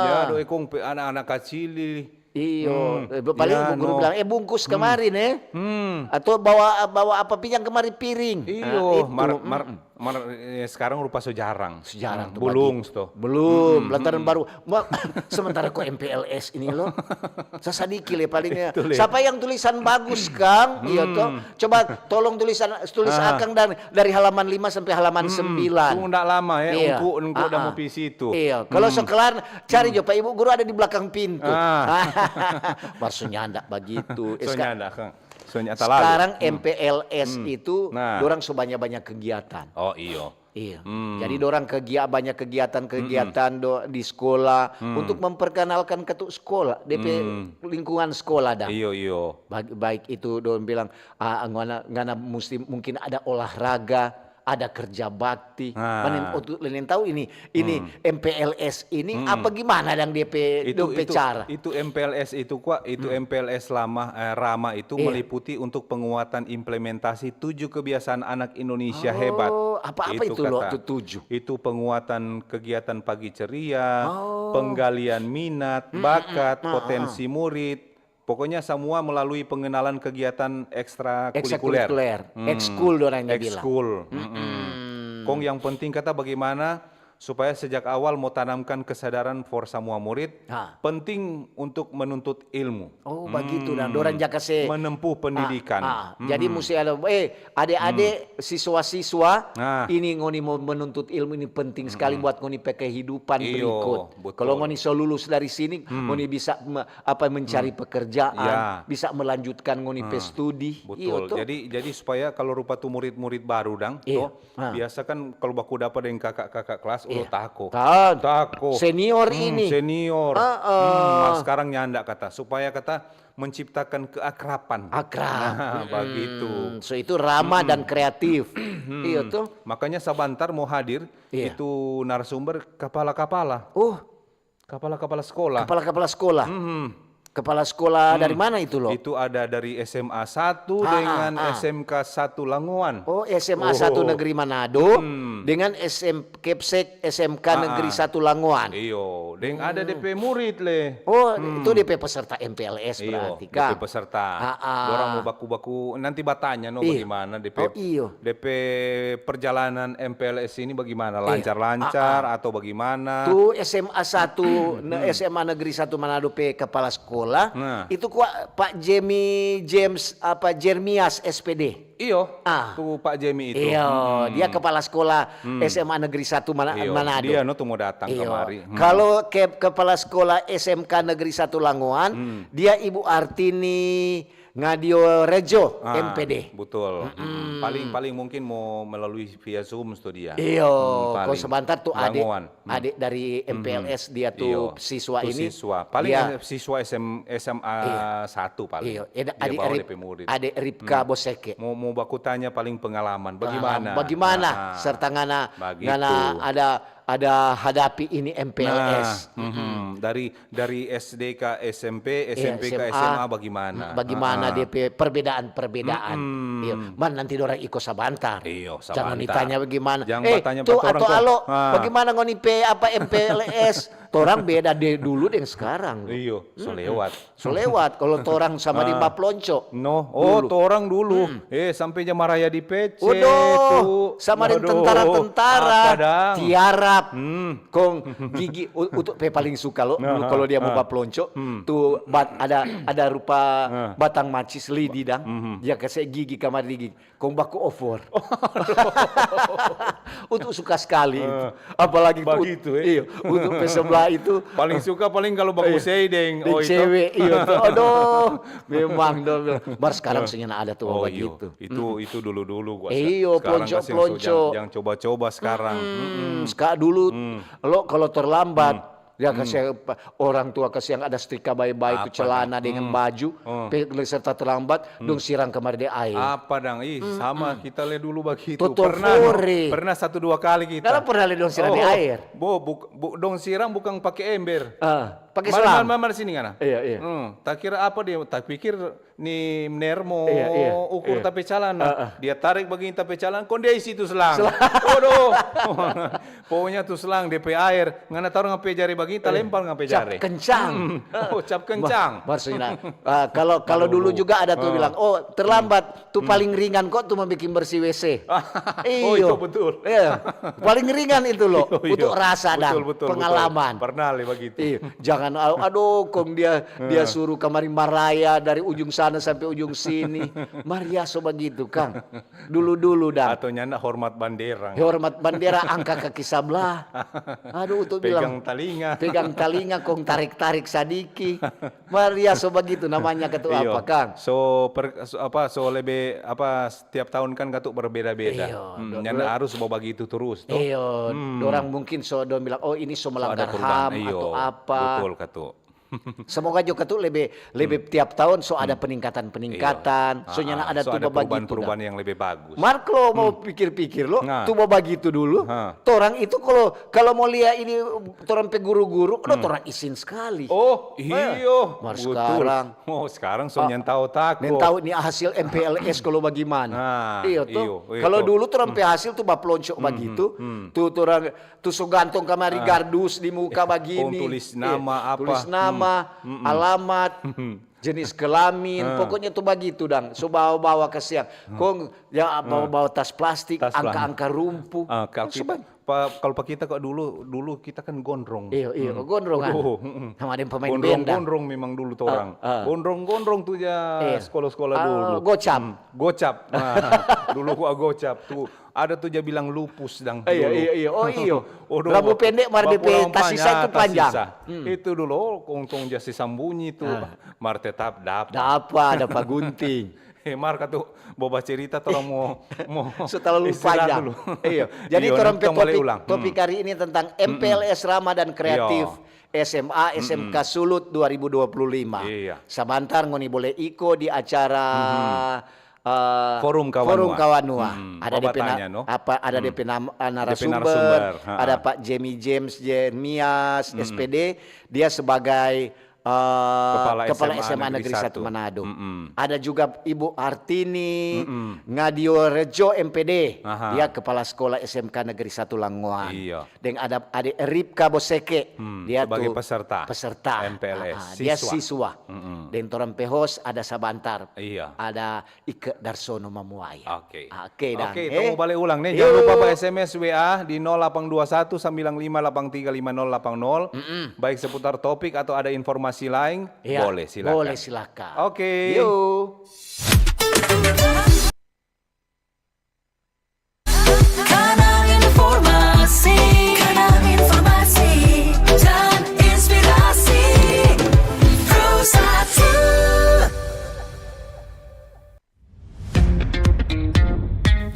Ya, do ekong pe anak-anak kacili. Iyo, eh, paling ibu guru bilang, "Eh, bungkus kemari, ne." Atau bawa, bawa apa, pinjang kemari piring. Iyo, mar, mar, mar, eh, sekarang rupa so jarang. So jarang tu. Bulung sto. Belum, lantaran baru. Ma-, sementara ko M P L S ini lo. Sasadiki le paling ya. Siapa yang tulisan bagus, Kang? Iyo to. Coba tolong tulisan, tulis akang dari, dari halaman lima sampai halaman sembilan. Tunggu ndak lama ya, ungku, ungku da mo pi situ. Iyo, kalau so kelar, cari jo pa ibu guru ada di belakang pintu. Mar so nyanda bagitu. So nyanda, Kang. So nyanda talalu. Sekarang M P L S itu dorang so banya-banya kegiatan. Oh, iyo. Iya. Jadi dorang kegia-, banyak kegiatan-kegiatan do-, di sekolah untuk memperkenalkan katu sekolah, depe lingkungan sekolah dah. Iyo, iyo. Ba-, baik itu dorang bilang, "Ah, ngana, ngana musti mungkin ada olahraga, ada kerja bakti." Nah. Manin untuk lenen tahu ini, ini M P L S ini apa gimana dang depe, itu, depe itu, cara? Itu M P L S itu kwa, itu M P L S lama, eh, Rama itu meliputi untuk penguatan implementasi tujuh kebiasaan anak Indonesia hebat. Oh, apa-apa itu lo, kata, tu tujuh? Itu penguatan kegiatan pagi ceria, penggalian minat, bakat, potensi murid. Pokoknya semua melalui pengenalan kegiatan ekstrakurikuler. Ekstrakurikuler. Ekskul dorangnya bilang. Ekskul. Kong yang penting kata bagaimana supaya sejak awal mo tanamkan kesadaran for samua murid, penting untuk menuntut ilmu. Oh, bagitu dang. Dorang ja kase menempuh pendidikan. Jadi musti ada, eh, ade-ade, siswa-siswa, ini ngoni mo menuntut ilmu ini penting skali buat ngoni pe kehidupan berikut. Iyo, betul. Kalo ngoni so lulus dari sini, ngoni bisa me-, apa, mencari pekerjaan, bisa melanjutkan ngoni pe studi. Iyo, betul. Jadi, jadi supaya kalo rupa tu murid-murid baru dang, to, biasa kan kalo baku dapa deng kaka-kaka kelas, oh, tako. Tako. Senior ini. Senior. Mar skarang nyanda kata, supaya kata menciptakan keakraban. Akrab. Nah, bagitu. So itu ramah dan kreatif. Iyo tuh. Makanya sabantar mo hadir itu narasumber kapala-kapala. Oh. Kapala-kapala sekolah. Kapala-kapala sekolah. Kepala sekolah dari mana itu, Lo? Itu ada dari S M A satu Ah, dengan ah, ah. S M K satu Langoan. Oh, S M A satu Oh. Negeri Manado Hmm. dengan S M K Pesek, S M K Ah, Negeri ah. satu Langoan. Iyo, deng ada D P murid le. Oh, itu D P peserta M P L S Iyo, berarti, D P Kang. peserta. Ah, ah. Dorang mo baku-baku, nanti batanya no Ih. bagaimana D P, Oh, iyo. D P perjalanan M P L S ini bagaimana? Iya. Lancar-lancar Ah, ah. atau bagaimana? Tu S M A satu, ne- S M A Negeri satu Manado pe kepala sekolah, Nah. itu kwa Pak Jemi James apa Jeremias S P D. Iyo, Ah. tu Pak Jemi itu. Iyo, Hmm. dia kepala sekolah S M A Negeri satu Mana- Iyo, Manado. Dia no tu mo datang Iyo. kamari. Hmm. Kalau ke kepala sekolah S M K Negeri satu Langoan, dia Ibu Artini Ngadio Rejo, Ah, M P D. Betul. Hmm. Paling paling mungkin mo melalui via Zoom tu dia. Iyo, Hmm, kau paling. sebentar tu adik Langoan. Hmm. Adik dari M P L S dia tu Iyo. siswa Tu ini. Siswa. Paling Dia eh, siswa S M, S M A satu paling. Iyo, ada Dia adik bawa Rip- D P murid. adik Ripka Boseke. Mau mau baku tanya paling pengalaman. Bagaimana? Bagaimana? Ah, Serta ngana, bagitu. ngana ada ada hadapi ini M P L S. Nah, mhm. Dari dari S D ke S M P, Iya, S M P ke S M A. S M A bagaimana? Bagaimana Ah, ah. D P perbedaan-perbedaan. Mm-mm. Iya, man nanti dorang iko sabantar. Iyo, Jangan sabantar. Ditanya bagaimana. Jangan Eh, batanya tu pa torang atau ko. alo, Ah. bagaimana ngoni pe apa M P L S? Torang beda de dulu deng sekarang. Iyo, so lewat. So lewat kalau torang sama deng Ah. Baplonco. No, oh Dulu. torang dulu. Eh sampe ja maraya di P C Waduh, tu. sama deng Waduh, tentara-tentara, apa dang? Tiarap. Hmm. Kong gigi u- untuk pe paling suka lo dulu Aha, kalau dia mau ah. Baplonco Hmm. tu bat- ada ada rupa Ah. batang macis lidi dang. Mhm. Dia kase gigi kamar gigi. Kong baku over. Untuk suka sekali itu. Ah. Apalagi Bagitu, eh. Iya, untuk pe sebelah itu Paling suka paling kalau baku Iya. sei deng Deng oh itu. Cewek, iya tuh. Aduh, memang dong bilang. Bar sekarang so nyanda ada tuh Oh bagitu. Iyo, itu itu dulu-dulu gua. Iyo, Sekarang kasi plonco-plonco. so jang, jang coba-coba sekarang. Hmm, seka- dulu Hmm. lo kalau terlambat ya kasiang pa- orang tua kasiang ada setrika bae-bae tu Apa celana dang? Dengan Hmm. baju Hmm. pe serta terlambat dong siram kamar de air. Apa dang? Ih, sama kita le dulu bagitu. Toto Pernah, fore. Pernah satu dua kali kita. Ngana pernah le dong siram di Oh, air? Bo, buk, bu, dong siram bukan pake ember. Ah, pakai Mari, selang. mari, mari, mari sini ngana. Iya, iya. Hmm, tak kira apa dia, tak pikir ni mner mo Iya, iya, ukur iya. Tapi calana. Ah, ah. Dia tarik begini tapi calana, kong dia isi tu selang. Waduh. Pokoknya tu selang, D P air. Ngana taruh ngape jari begini, talempar ngape Cap jari. kencang. Hmm. Oh, cap kencang. Maksudnya, ah, kalau kalau dulu juga ada tuh bilang, oh terlambat, tu paling ringan kok tu mau bikin bersih W C. Oh, Iyo. Itu betul. Iya. Paling ringan itu loh, Iyo, iyo. untuk rasa dan Betul, betul, betul. Pengalaman. Pernah le begitu. Iya, jangan aduh, aduh kong dia dia suruh kamari maraya dari ujung sana sampai ujung sini. Maria so begitu, Kang. Dulu-dulu dang. Atau nyanda hormat bandera. Hormat bandera angka kaki sablah. Aduh, untuk Pegang bilang talinga. Pegang talinga kong tarik-tarik sadiki. Maria so begitu namanya katu Iyo. Apa, Kang? So per, so, apa so lebe apa setiap tahun kan katu berbeda-beda. Iyo, Hmm, do- nyanda harus bawa begitu terus toh. Iyo, orang mungkin so dong bilang oh ini so So ada melanggar perubahan. ham Iyo, atau apa. Betul katu. Semoga juga katu lebih lebih tiap tahun so ada peningkatan-peningkatan. Iyo. So nyana Ah, ada so tu ada begitu. Perubahan-perubahan yang lebih bagus. Mar kalau mau pikir-pikir lo, Nah. tu begitu dulu. Ha. Torang itu kalau kalau mau lia ini torang pe guru-guru, no torang isin sekali. Oh, iyo. Mar Betul. sekarang. Oh, sekarang so nyanda tahu tako. Neng tahu ni hasil M P L S kalau bagaimana. Nah, Iyo toh. iyo, iyo, Kalau toh. Dulu torang pe hasil tu baplonco begitu. Tu tu orang tu so gantong kamari gardus di muka bagini. Kong tulis nama apa. Tulis nama, alamat, jenis kelamin, pokoknya tu bagitu dang. So bawa-bawa kasiang. Kong ya bawa-bawa tas plastik, Tas plastik. Angka-angka rumpu. Ah, kalau Kong so kita, pa, kalau pa kita kok dulu dulu kita kan gondrong. Iyo, iyo, gondrong kan. Oh, mm-mm. Sama ada yang pemain Gondrong, band dah. Gondrong memang dulu torang. Ah, ah. Gondrong, gondrong tu ya Iya. Sekolah-sekolah Ah, dulu. Gocap. Hmm, gocap. Nah, dulu gua gocap tu. Ada tu dia bilang lupus dang Iya, dulu. Iya, iya. Oh, iyo. Waduh, Rambut pendek mar baku depe orang tasisa panjang, itu panjang. tasisa. Itu dulu oh, kong tong ja si sambunyi tu. Ah. Mar tetap dapa. Dapa, dapa gunting. Eh, mar katu bawa cerita torang mo mo So terlalu istirahat panjang. Dulu. Iya. Jadi Iyo, torang pe tong bale topik, ulang. Topik Hmm. Hari ini tentang M P L S Rama dan Kreatif Iyo. S M A S M K Sulut dua ribu dua puluh lima. Iya. Sabantar ngoni boleh iko di acara eh, Forum Kawanua. Forum Kawanua. Hmm, Ada depe na- babatanya, no? Apa ada depe nam- eh, narasumber, narasumber, ha. Ada Pak Jemi James Jeremias S P D, dia sebagai eh, Kepala kepala S M A S M A Negeri Negeri Satu Satu. Manado. Mm-mm. Ada juga Ibu Artini Mm-mm. Ngadio Rejo, M P D. Aha. Dia kepala sekolah S M K Negeri Satu Langoan. Iya. Deng ada Ade Ripka Boseke. Hmm, Dia sebagai tu peserta peserta. M P L S, Ah, ah, dia siswa. siswa. Mm-mm. Deng torang pe host ada Sabantar. Iya. Ada Ike Darsono Mamuai. Oke. Oke, dang, Oke, eh. Tunggu balik ulang nih. Yuk. Jangan lupa ba S M S, W A di nol delapan dua satu sembilan lima delapan tiga lima nol delapan nol. Mm-mm. Baik seputar topik atau ada informasi lain, Iya, boleh, silakan. boleh, silakan. Oke. Yuk. Kanal informasi, kanal informasi dan inspirasi. Pro satu.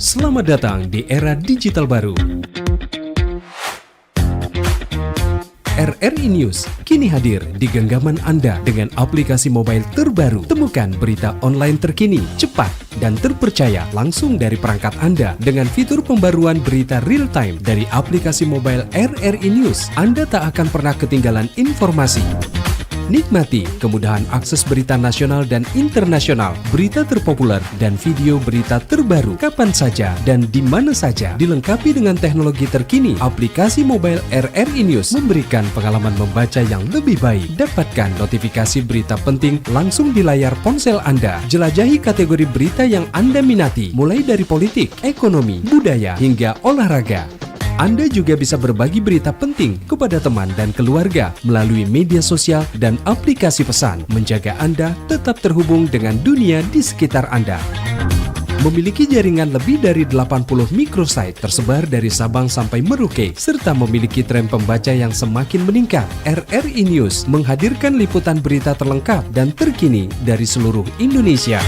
Selamat datang di era digital baru. R R I News kini hadir di genggaman Anda dengan aplikasi mobile terbaru. Temukan berita online terkini, cepat, dan terpercaya langsung dari perangkat Anda dengan fitur pembaruan berita real time dari aplikasi mobile R R I News. Anda tak akan pernah ketinggalan informasi. Nikmati kemudahan akses berita nasional dan internasional, berita terpopuler, dan video berita terbaru kapan saja dan di mana saja. Dilengkapi dengan teknologi terkini, aplikasi mobile R R I News memberikan pengalaman membaca yang lebih baik. Dapatkan notifikasi berita penting langsung di layar ponsel Anda. Jelajahi kategori berita yang Anda minati, mulai dari politik, ekonomi, budaya, hingga olahraga. Anda juga bisa berbagi berita penting kepada teman dan keluarga melalui media sosial dan aplikasi pesan, menjaga Anda tetap terhubung dengan dunia di sekitar Anda. Memiliki jaringan lebih dari delapan puluh microsite tersebar dari Sabang sampai Merauke, serta memiliki tren pembaca yang semakin meningkat, R R I News menghadirkan liputan berita terlengkap dan terkini dari seluruh Indonesia.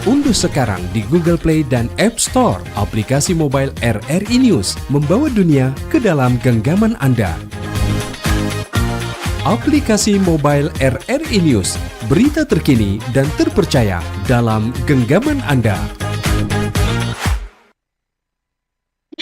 Unduh sekarang di Google Play dan App Store aplikasi mobile R R I News, membawa dunia ke dalam genggaman Anda. Aplikasi mobile R R I News, berita terkini dan terpercaya dalam genggaman Anda.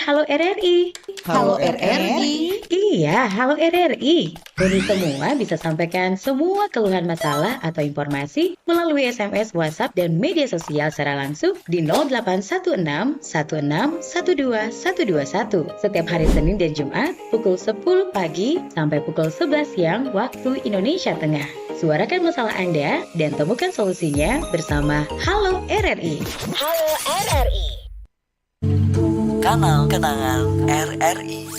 Halo R R I. Halo R R I. Iya, halo R R I. Ngoni semua bisa sampaikan semua keluhan, masalah, atau informasi melalui S M S, WhatsApp, dan media sosial secara langsung di nol delapan satu enam satu enam satu dua satu dua satu setiap hari Senin dan Jumat pukul sepuluh pagi sampai pukul sebelas siang waktu Indonesia Tengah. Suarakan masalah Anda dan temukan solusinya bersama Halo R R I. Halo R R I. Kanal Kenangan R R I.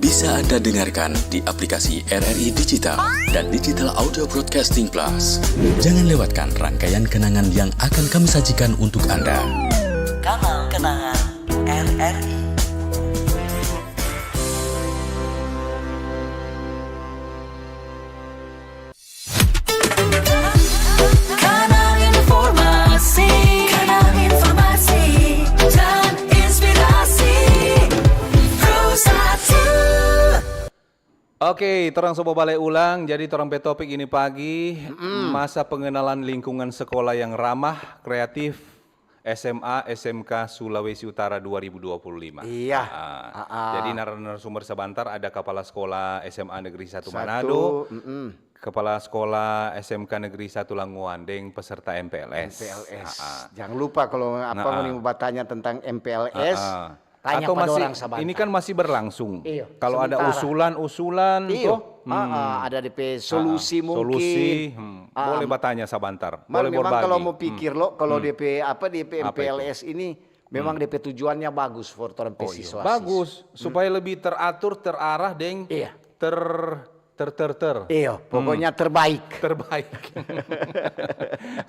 Bisa Anda dengarkan di aplikasi R R I Digital dan Digital Audio Broadcasting Plus. Jangan lewatkan rangkaian kenangan yang akan kami sajikan untuk Anda. Kanal Kenangan R R I. Kanal informasi, kanal informasi dan inspirasi. Pro satu. Oke, torang so babale ulang. Jadi, torang pe topik ini pagi, Mm-mm. masa pengenalan lingkungan sekolah yang ramah, kreatif, S M A, S M K Sulawesi Utara dua ribu dua puluh lima. Iya. Ah, Ah, ah. Jadi, nar-, narasumber sabantar ada Kepala Sekolah S M A Negeri Satu Satu, Manado, mm-mm. Kepala Sekolah S M K Negeri Satu Langoan, deng peserta M P L S. M P L S. Ah, ah. Jangan lupa kalau apa Nah, ngoni ah. mau batanya tentang M P L S, Ah, ah. tanya Atau pa masih, dorang sabantar. ini kan masih berlangsung. Iya, Kalau ada sementara. usulan-usulan, Iya. toh, Ah, ah, hmm. ada depe Ah, ah. solusi mungkin. Solusi, hmm. Ah, Boleh am-, batanya sabantar. Mar Boleh memang berbagi. kalau mau Hmm. pikir lo, kalau Hmm. depe, apa, depe Apa itu? M P L S ini, memang Hmm. depe tujuannya bagus for torang pe Oh, iya. siswa-siswa. Bagus, Hmm. supaya lebih teratur, terarah, deng Iya. ter-, ter-, ter-, ter. Iya, Hmm. pokoknya terbaik. Terbaik.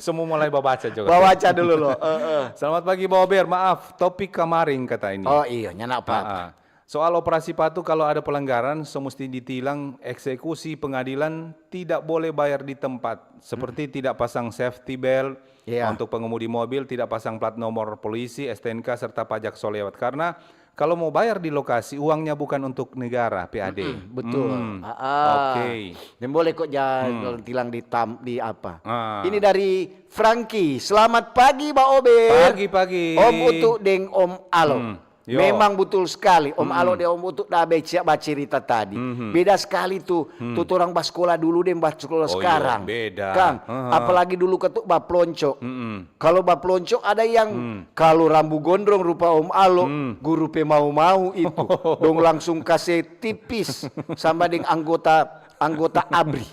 Semua mulai babaca juga. Babaca dulu lo. Eh, eh. Selamat pagi, Baober. Maaf, topik kamaring kata ini. Oh, iya, nyanda apa-apa. Ah, ah. Soal operasi patu, kalau ada pelanggaran, so musti ditilang, eksekusi pengadilan, tidak boleh bayar di tempat, seperti Mm-mm. tidak pasang safety belt Iya. untuk pengemudi mobil, tidak pasang plat nomor polisi, S T N K, serta pajak so lewat. Karena kalau mau bayar di lokasi, uangnya bukan untuk negara, P A D. Mm-mm, betul. Hmm. Ah, ah. Oke. Dan boleh kok ja-, Hmm. tilang di tam-, di apa. Ah. Ini dari Frankie. Selamat pagi, Baober. Pagi, pagi. Om Utu deng Om Alo. Hmm. Yo. Memang butul skali, Om Alo deng Om Utu da baca, bacerita tadi. Mhm. Beda skali tu, tu torang baskola dulu deng baskola skarang. Oh, iyo, beda. Kang, apalagi dulu katu baplonco. Mm-mm. Kalu baplonco ada yang kalu rambu gondrong rupa Om Alo, guru pe mau-mau itu. Dong langsung kase tipis sama deng anggota, anggota abri.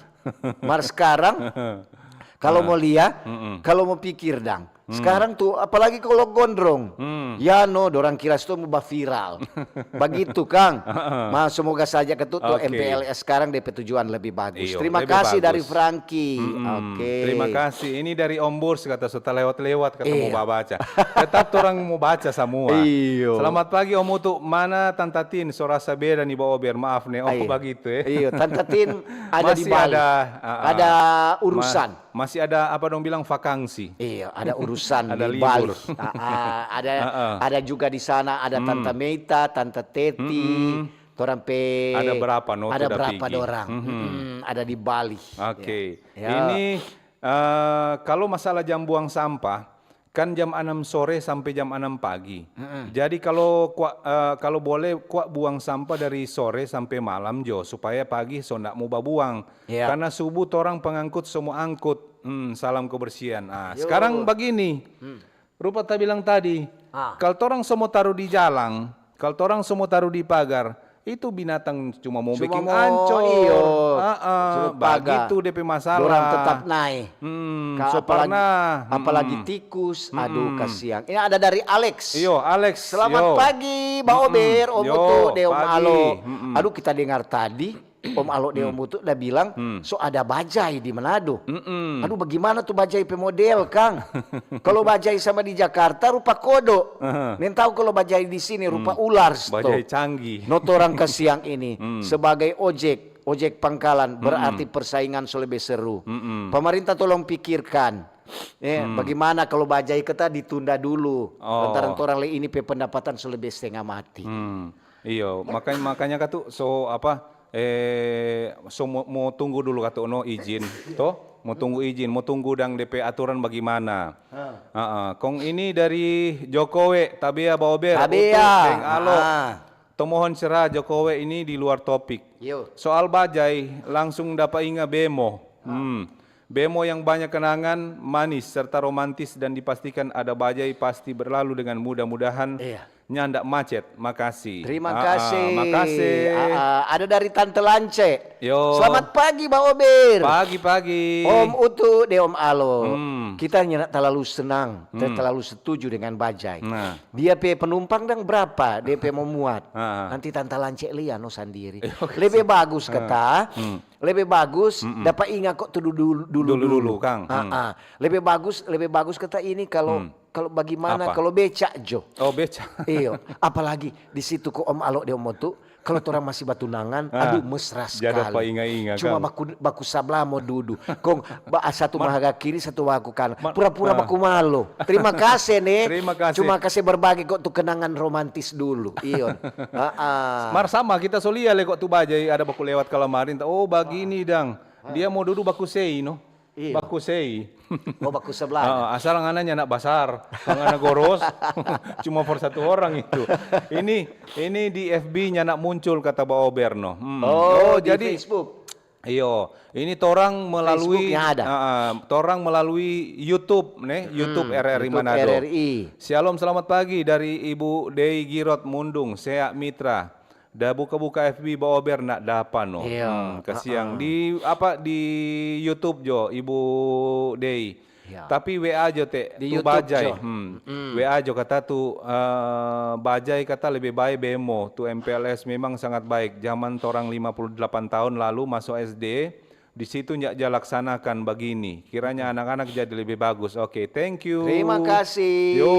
Mar skarang, kalu mo lia, kalu mo pikir dang, skarang tu, apalagi kalu gondrong. Ya no, dorang kira sto mo baviral. Bagitu, Kang. Ma, semoga saja katu tu M P L S skarang depe tujuan lebih bagus. Iyo, terima kasih dari Frankie. Oke. Terima kasih. Ini dari Om Burs, kata so talewat-lewat, kata mo babaca. Tetap torang mo baca samua. Iyo. Selamat pagi, Om Utu. Mana Tanta Tin? So rasa beda ni, Ba Ober. Maaf ne. Oh, bagitu, eh. Iyo, Tanta Tin ada di Bali. Masih ada, ah, ah. Ada urusan. Ma-, masih ada, apa dong bilang, vakangsi. Iya, ada urusan di Bali. Ada libur. Ah, ah, ada, ada juga di sana, ada Tanta Meita, Tanta Teti, torang pe, ada berapa no, ada berapa dorang. Mm-mm, ada di Bali. Oke. Ya. Ini, eh, kalau masalah jam buang sampah, kan jam anam sore sampe jam anam pagi. Mm-mm. Jadi kalo kwa, eh, kalo bole kwa buang sampa dari sore sampe malam jo, supaya pagi so nda mo babuang. Iya. Karna subuh torang pengangkut so mo angkut. Hmm, salam kebersihan. Ah, skarang bagini. Hmm. Rupa ta bilang tadi, kalo torang so mo taru di jalang, kalo torang so mo taru di pagar, itu binatang cuma mo beking anco. Iyo. Heeh, bagitu depe masalah. Dorang tetap nae. Hmm, so pernah. Apalagi tikus, aduh, kasiang. Ini ada dari Alex. Iyo, Alex. Selamat pagi, Ba Ober, Om Utu, deng Om Alo. Aduh, kita dengar tadi, Om Alo deng Om Utu da bilang, so ada bajai di Manado. Aduh, bagimana tu bajai pe model, Kang? Kalo bajai sama di Jakarta, rupa kodo. Nintau kalo bajai di sini, rupa ular sto. Bajai canggih. No torang kasiang ini, sebagai ojek, ojek pangkalan, berarti persaingan so lebe seru. Pemerintah tolong pikirkan. Eh, bagimana kalo bajai kita ditunda dulu? Oh. Lantaran torang le ini pe pendapatan so lebe stenga mati. Hmm. Iyo, makanya, makanya katu, so, apa, eh, so mo, mo tunggu dulu katu no izin, to? Mo tunggu izin, mo tunggu dang depe aturan bagimana. Heeh. Kong ini dari Jokowe, tabea Ba Ober, Utu deng Alo. Tomohon sera Jokowe ini di luar topik. Yo. Soal bajai, langsung dapa inga bemo. Hmm. Bemo yang banyak kenangan manis serta romantis dan dipastikan ada bajai pasti berlalu dengan mudah-mudahan nyanda macet. Makasih. Terima kasih. Makasih. Ada dari Tante Lance. Yo. Selamat pagi, Ba Ober. Pagi-pagi. Om Utu deng Om Alo. Hmm. Kita nyanda talalu senang, terlalu setuju dengan bajai. Nah. Dia pe penumpang dang berapa, dia pe mo muat. Nanti Tanta Lance lia no sandiri. Lebe bagus kata, lebe bagus dapa inga kok tu dulu, dulu, dulu, Kang. Lebe bagus, lebe bagus kata ini kalo, kalo bagimana, kalo beca jo. Oh, beca. Iyo, apalagi di situ ko Om Alo deng Om Utu, kalo torang masih batunangan, aduh, mesra skali. Cuma baku, baku sabla mo dudu. Kong ba, satu mahaga kiri, satu mahaga kanan. Pura-pura baku malo. Terima kasih, ne. Terima kasih. Cuma kase berbagi kok tu kenangan romantis dulu. Iyo. Mar sama, kita so lia le kok tu bajai ada baku lewat kalamarin. Oh, bagini dang. Dia mo dudu baku sei, no? Iyo. Baku sei. Oh, baku sebelah. Asal ngana nyanda basar, ngana goros, cuma for satu orang itu. Ini, ini di F B nyanda muncul kata Ba Ober no. Hmm. Oh, di jadi Facebook. Iyo, ini torang melalui, torang melalui YouTube ne, YouTube R R I Manado. Shalom, selamat pagi dari Ibu Dei Girot Mundung, Sea Mitra. Da buka-buka F B Ba Ober nda dapa no. Iya, hmm, kasiang. Di apa, di YouTube jo, Ibu Dei. Iya. Tapi W A jo te, di tu YouTube bajai. Jo. Hmm. Mm-mm. W A jo kata tu, eh, bajai kata lebe bae bemo. Tu M P L S memang sangat baik. Zaman torang lima puluh delapan tahun lalu maso S D, di situ nyak ja laksanakan bagini. Kiranya anak-anak jadi lebih bagus. Oke, thank you. Terima kasih. Yo.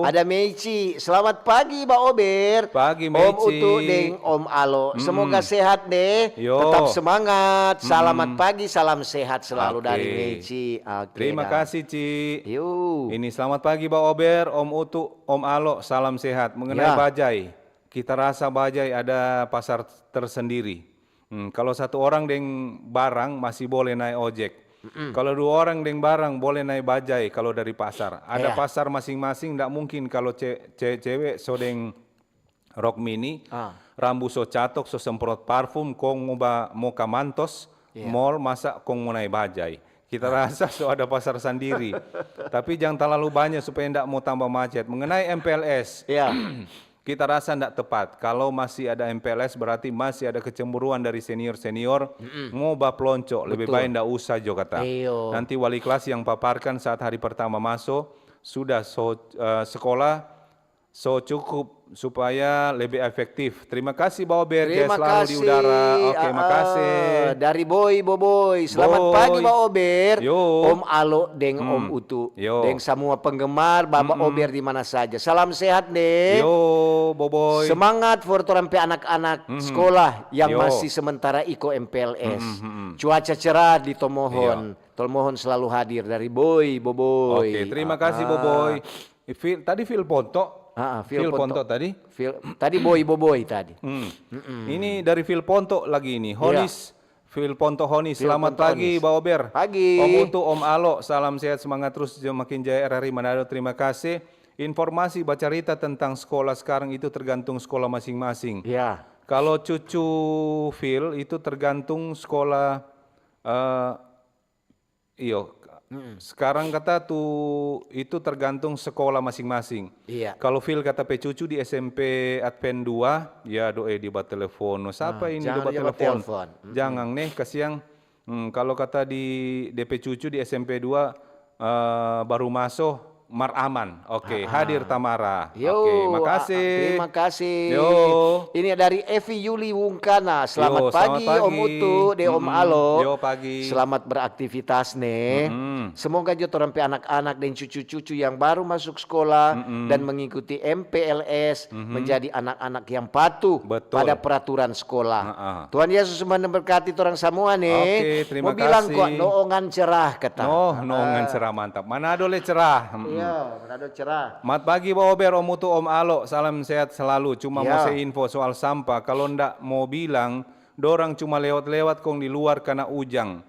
Ada Meici. Selamat pagi, Ba Ober. Pagi, Meici. Om Utu deng Om Alo. Mm-mm. Semoga sehat deh. Yo. Tetap semangat. Selamat pagi, salam sehat selalu dari Meici. Oke. Terima kasih, Ci. Yo. Ini selamat pagi, Ba Ober, Om Utu, Om Alo, salam sehat. Mengenai bajai, kita rasa bajai ada pasar tersendiri. Hmm, kalo satu orang deng barang masih bole nae ojek. Mm-mm. Kalo dua orang deng barang bole nae bajai kalo dari pasar. Ada pasar masing-masing, ndak mungkin kalo ce-, ce-, cewe so deng rok mini, ah, rambu so catok, so semprot parfum, kong mo ba, mo ka Mantos, iya, mall, masa kong mo nae bajai. Kita rasa so ada pasar sandiri. Tapi jang talalu banya supaya ndak mo tamba macet. Mengenai M P L S, iya, kita rasa ndak tepat. Kalau masih ada M P L S, berarti masih ada kecemburuan dari senior-senior mo baplonco. Lebih baik ndak usah jo kata. Iyo. Nanti wali kelas yang paparkan saat hari pertama maso, sudah so, eh, sekolah so cukup supaya lebih efektif. Terima kasih, Ba Ober. Jaya selalu di udara. Oke, makasih. Dari Boy Boboy. Selamat pagi, Ba Ober. Yo. Om Alo deng Om Utu. Yo. Deng samua penggemar Baba Ober di mana saja. Salam sehat, ne. Yo, Boboy. Semangat for torang pe anak-anak sekolah yang masih sementara iko M P L S. Cuaca cerah di Tomohon. Iya. Tomohon selalu hadir dari Boy Boboy. Oke, terima kasih, Boboy. Eh, Phil, tadi Phil Ponto. Ah, ah, Phil Ponto tadi. Phil, tadi Boy Boboy tadi. Hmm. Ini dari Phil Ponto lagi ini. Iya. Honis, Phil Ponto Honis. Selamat pagi, Ba Ober. Pagi. Om Utu, Om Alo, salam sehat, semangat terus, makin jaya R R I Manado. Terima kasih. Informasi bacarita tentang sekolah sekarang itu tergantung sekolah masing-masing. Ya. Kalau cucu Phil itu tergantung sekolah, eh, iyo, sekarang kata tu itu tergantung sekolah masing-masing. Iya. Kalau Phil kata pe cucu di S M P Advent dua, ya doe di batelefon. No, sapa ini di batelefon? Jangan neh, kasiang. Hmm, kalau kata di de pe cucu di S M P dua, eh, baru maso, mar aman. Oke, hadir Tamara. Yo, oke, makasih. Terima kasih. Yo. Ini dari Evi Yuli Wungkana. Selamat pagi, Om Utu, de Om Alo. Yo, pagi. Selamat beraktivitas, ne. Semoga jo torang pe anak-anak deng cucu-cucu yang baru masuk sekolah dan mengikuti M P L S menjadi anak-anak yang patuh pada peraturan sekolah. Tuhan Yesus memberkati torang samua, ne. Oke, terima kasih. Mo bilang kwa, no ongan cerah, kata. No, no ongan cerah, mantap. Manado le cerah. Iya, Manado cerah. Mat pagi, Ba Ober, Om Utu, Om Alo. Salam sehat selalu. Cuma mo se info soal sampah. Kalau ndak mo bilang, dorang cuma lewat-lewat kong di luar kana ujang.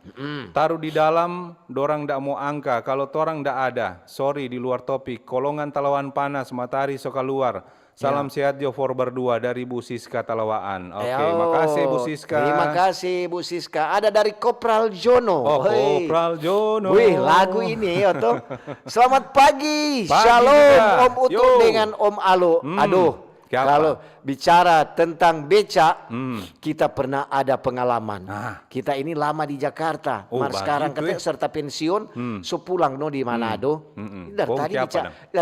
Taru di dalam, dorang ndak mo angka. Kalau torang ndak ada. Sorry, di luar topik. Kolongan talawan panas, matahari so kaluar. Salam sehat jo for berdua dari Bu Siska Talawaan. Oke, makasih, Bu Siska. Terima kasih, Bu Siska. Ada dari Kopral Jono. Oh, Kopral Jono. Wih, lagu ini, yo, toh. Selamat pagi. Shalom, Om Utu dengan Om Alo. Aduh, kalau bicara tentang beca, kita pernah ada pengalaman. Kita ini lama di Jakarta, mar skarang kata serta pensiun, so pulang no di Manado. Dari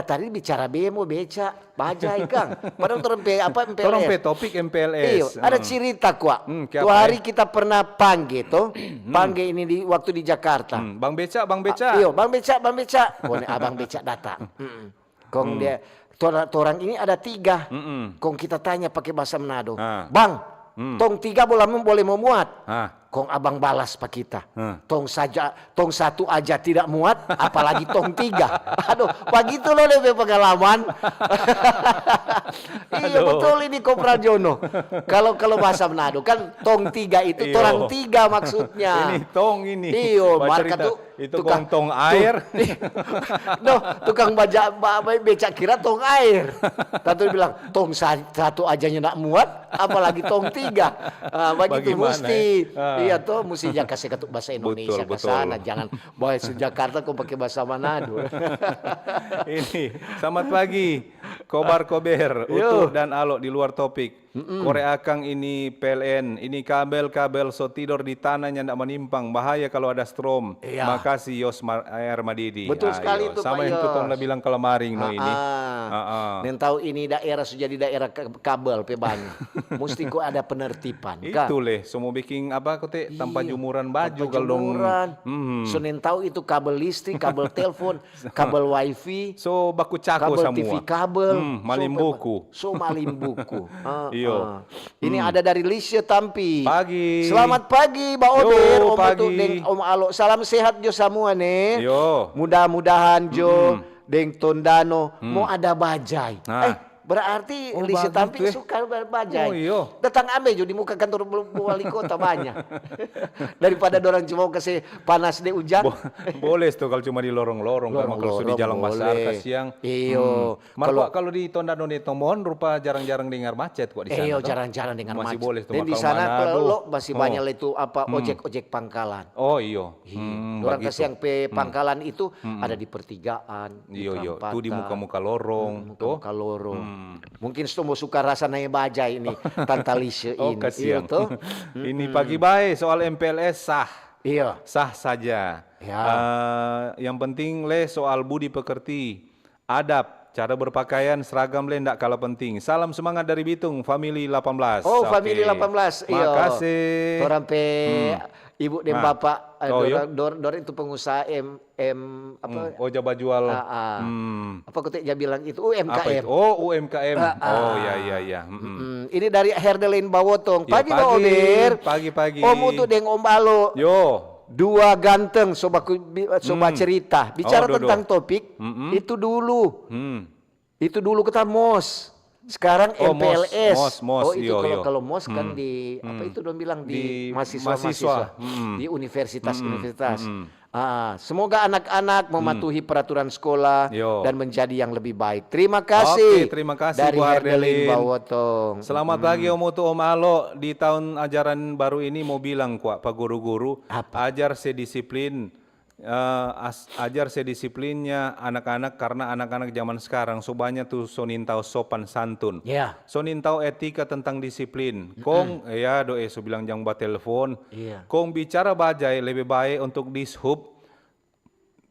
tadi bicara bemo, beca. Bajai kang. Padahal torang pe apa, M P L S. Torang pe topik M P L S. Iyo, ada cerita kwa. Tu hari kita pernah pangge to. Pangge ini di waktu di Jakarta. Bang Beca, Bang Beca. Iyo, Bang Beca, Bang Beca. Kone Abang Beca datang. Kong dia, torang ini ada tiga. Kong kita tanya pake bahasa Manado. Bang, tong tiga boleh mo muat? Kong abang balas pa kita, tong saja, tong satu aja tidak muat, apalagi tong tiga. Aduh, bagitu lo de pe pengalaman. Iya, betul ini, Kopral Jono. Kalau, kalau bahasa Manado kan tong tiga itu torang tiga maksudnya. Ini tong ini. Iyo, marka tu itu tukang tong air. No, tukang baja, ba-, ba-, beca kira tong air. Tatu bilang, tong sa-, satu aja nyanda muat, apalagi tong tiga. Ah, bagitu musti. Iya to, musti ja kase katu bahasa Indonesia ka sana. Jangan bawa su Jakarta kong pake bahasa Manado. Ini, selamat pagi. Kobar Kober, Utu dan Alo di luar topik. Kore akang ini P L N, ini kabel-kabel so tidor di tanah nyanda manimpang, bahaya kalu ada strom. Iya. Makasih, Yos Mar-, Air Madidi. Betul sekali itu, Pak Yos. Sama yang tu tong da bilang kalamaring no ini. Nintau ini daerah so jadi daerah ka-, kabel pe banya. Musti ko ada penertiban, ka? Itu leh, so mo biking apa kote, tampa jumuran baju kalu dong. Tampa jumuran. So nintau itu kabel listrik, kabel telpon, kabel wifi, so baku cako samua. Kabel T V kabel. Hmm, malimbuku. So malimbuku. Iyo. Ini ada dari Lisha Tampi. Pagi. Selamat pagi, Ba Ober, Om Utu deng Om Alo. Salam sehat jo samua ne. Yo. Mudah-mudahan jo deng Tondano mo ada bajai. Eh, Berarti Oh, Lise bagitu, Tampik eh. suka ba-, bajai. Oh, iyo. Datang ambe jo di muka kantor bu-, wali kota banya. Daripada dorang cuma kase panas de ujang. Bo-, boleh tu kalau cuma di lorong-lorong, kan, kalau su di Lorong-lorong jalan basar, boleh. kasiang. Iyo. Hmm. Mar Kalau kwa kalau di Tonda None Tombon rupa jarang-jarang dengar macet kwa di sana, Iyo, to? jarang-jarang dengar Masih macet. boleh tu, Dan di makang sana Manado. kalau masih Oh. banyak itu apa, Hmm. ojek-ojek pangkalan. Oh, iyo. Iya. Hmm, Orang bagitu. kasiang pe Hmm. pangkalan itu Hmm. ada di pertigaan, di Iyo, iyo. Tu di perempatan. muka-muka lorong, Hmm, to? muka-muka lorong. Hmm. Mungkin so mo suka rasa nae baja ini, Tanta Lise Oh, ini. kasiang. Iyo, to? Ini Mm-mm. pagi bae soal M P L S sah. Iya. Sah saja. Ya. Eh, yang penting le soal budi pekerti, adab, cara berpakaian, seragam le ndak kalah penting. Salam semangat dari Bitung, Family delapan belas. Oh, Family Oke. delapan belas. Iya. Makasih. Torang pe Hmm. ibu deng Nah. bapak, eh, Oh, iya. dorang, dor-, dorang itu pengusaha M, M, apa? Hmm. Oh, ja bajual. Ah, ah. Hmm. Apa kote ja bilang itu? Apa U M K M. itu? Oh, U M K M. Ah, ah. Oh, ya, ya, ya. Mm-mm. Mm-mm. Ini dari Herdelin Bawotong. Ya, Pagi, Bang pagi. Ober. Pagi, pagi. Om Utu deng Om Alo. Yo. Dua ganteng, so baku-, bi-, so Hmm. bacerita. Bicara Oh, do, do. tentang topik, Mm-mm. itu dulu. Hmm. Itu dulu kita mos. Sekarang Oh, mos, M P L S. mos, mos, Oh, itu iyo, kalau, iyo. kalau mos kan Hmm. di, apa Hmm. itu dong bilang, di Di mahasiswa-mahasiswa, mahasiswa. Hmm. di universitas-universitas. Hmm. Hmm. Ah, semoga anak-anak Hmm. mematuhi peraturan sekolah Yo. dan menjadi yang lebih baik. Terima kasih Oke, terima kasih, dari Bu Herdelin Ardelin. Bawotong. Selamat Hmm. pagi, Om Utu, Om Alo. Di tahun ajaran baru ini mau bilang kwa pa guru-guru, Apa? ajar se disiplin, eh, as-, ajar se disiplinnya anak-anak, karena anak-anak zaman sekarang so banya tu so nintau sopan santun. Ya. So nintau etika tentang disiplin. Mm-mm. Kong, ya, do, eh, so bilang jang batelfon. Iya. Kong bicara bajai lebe bae untuk dishub.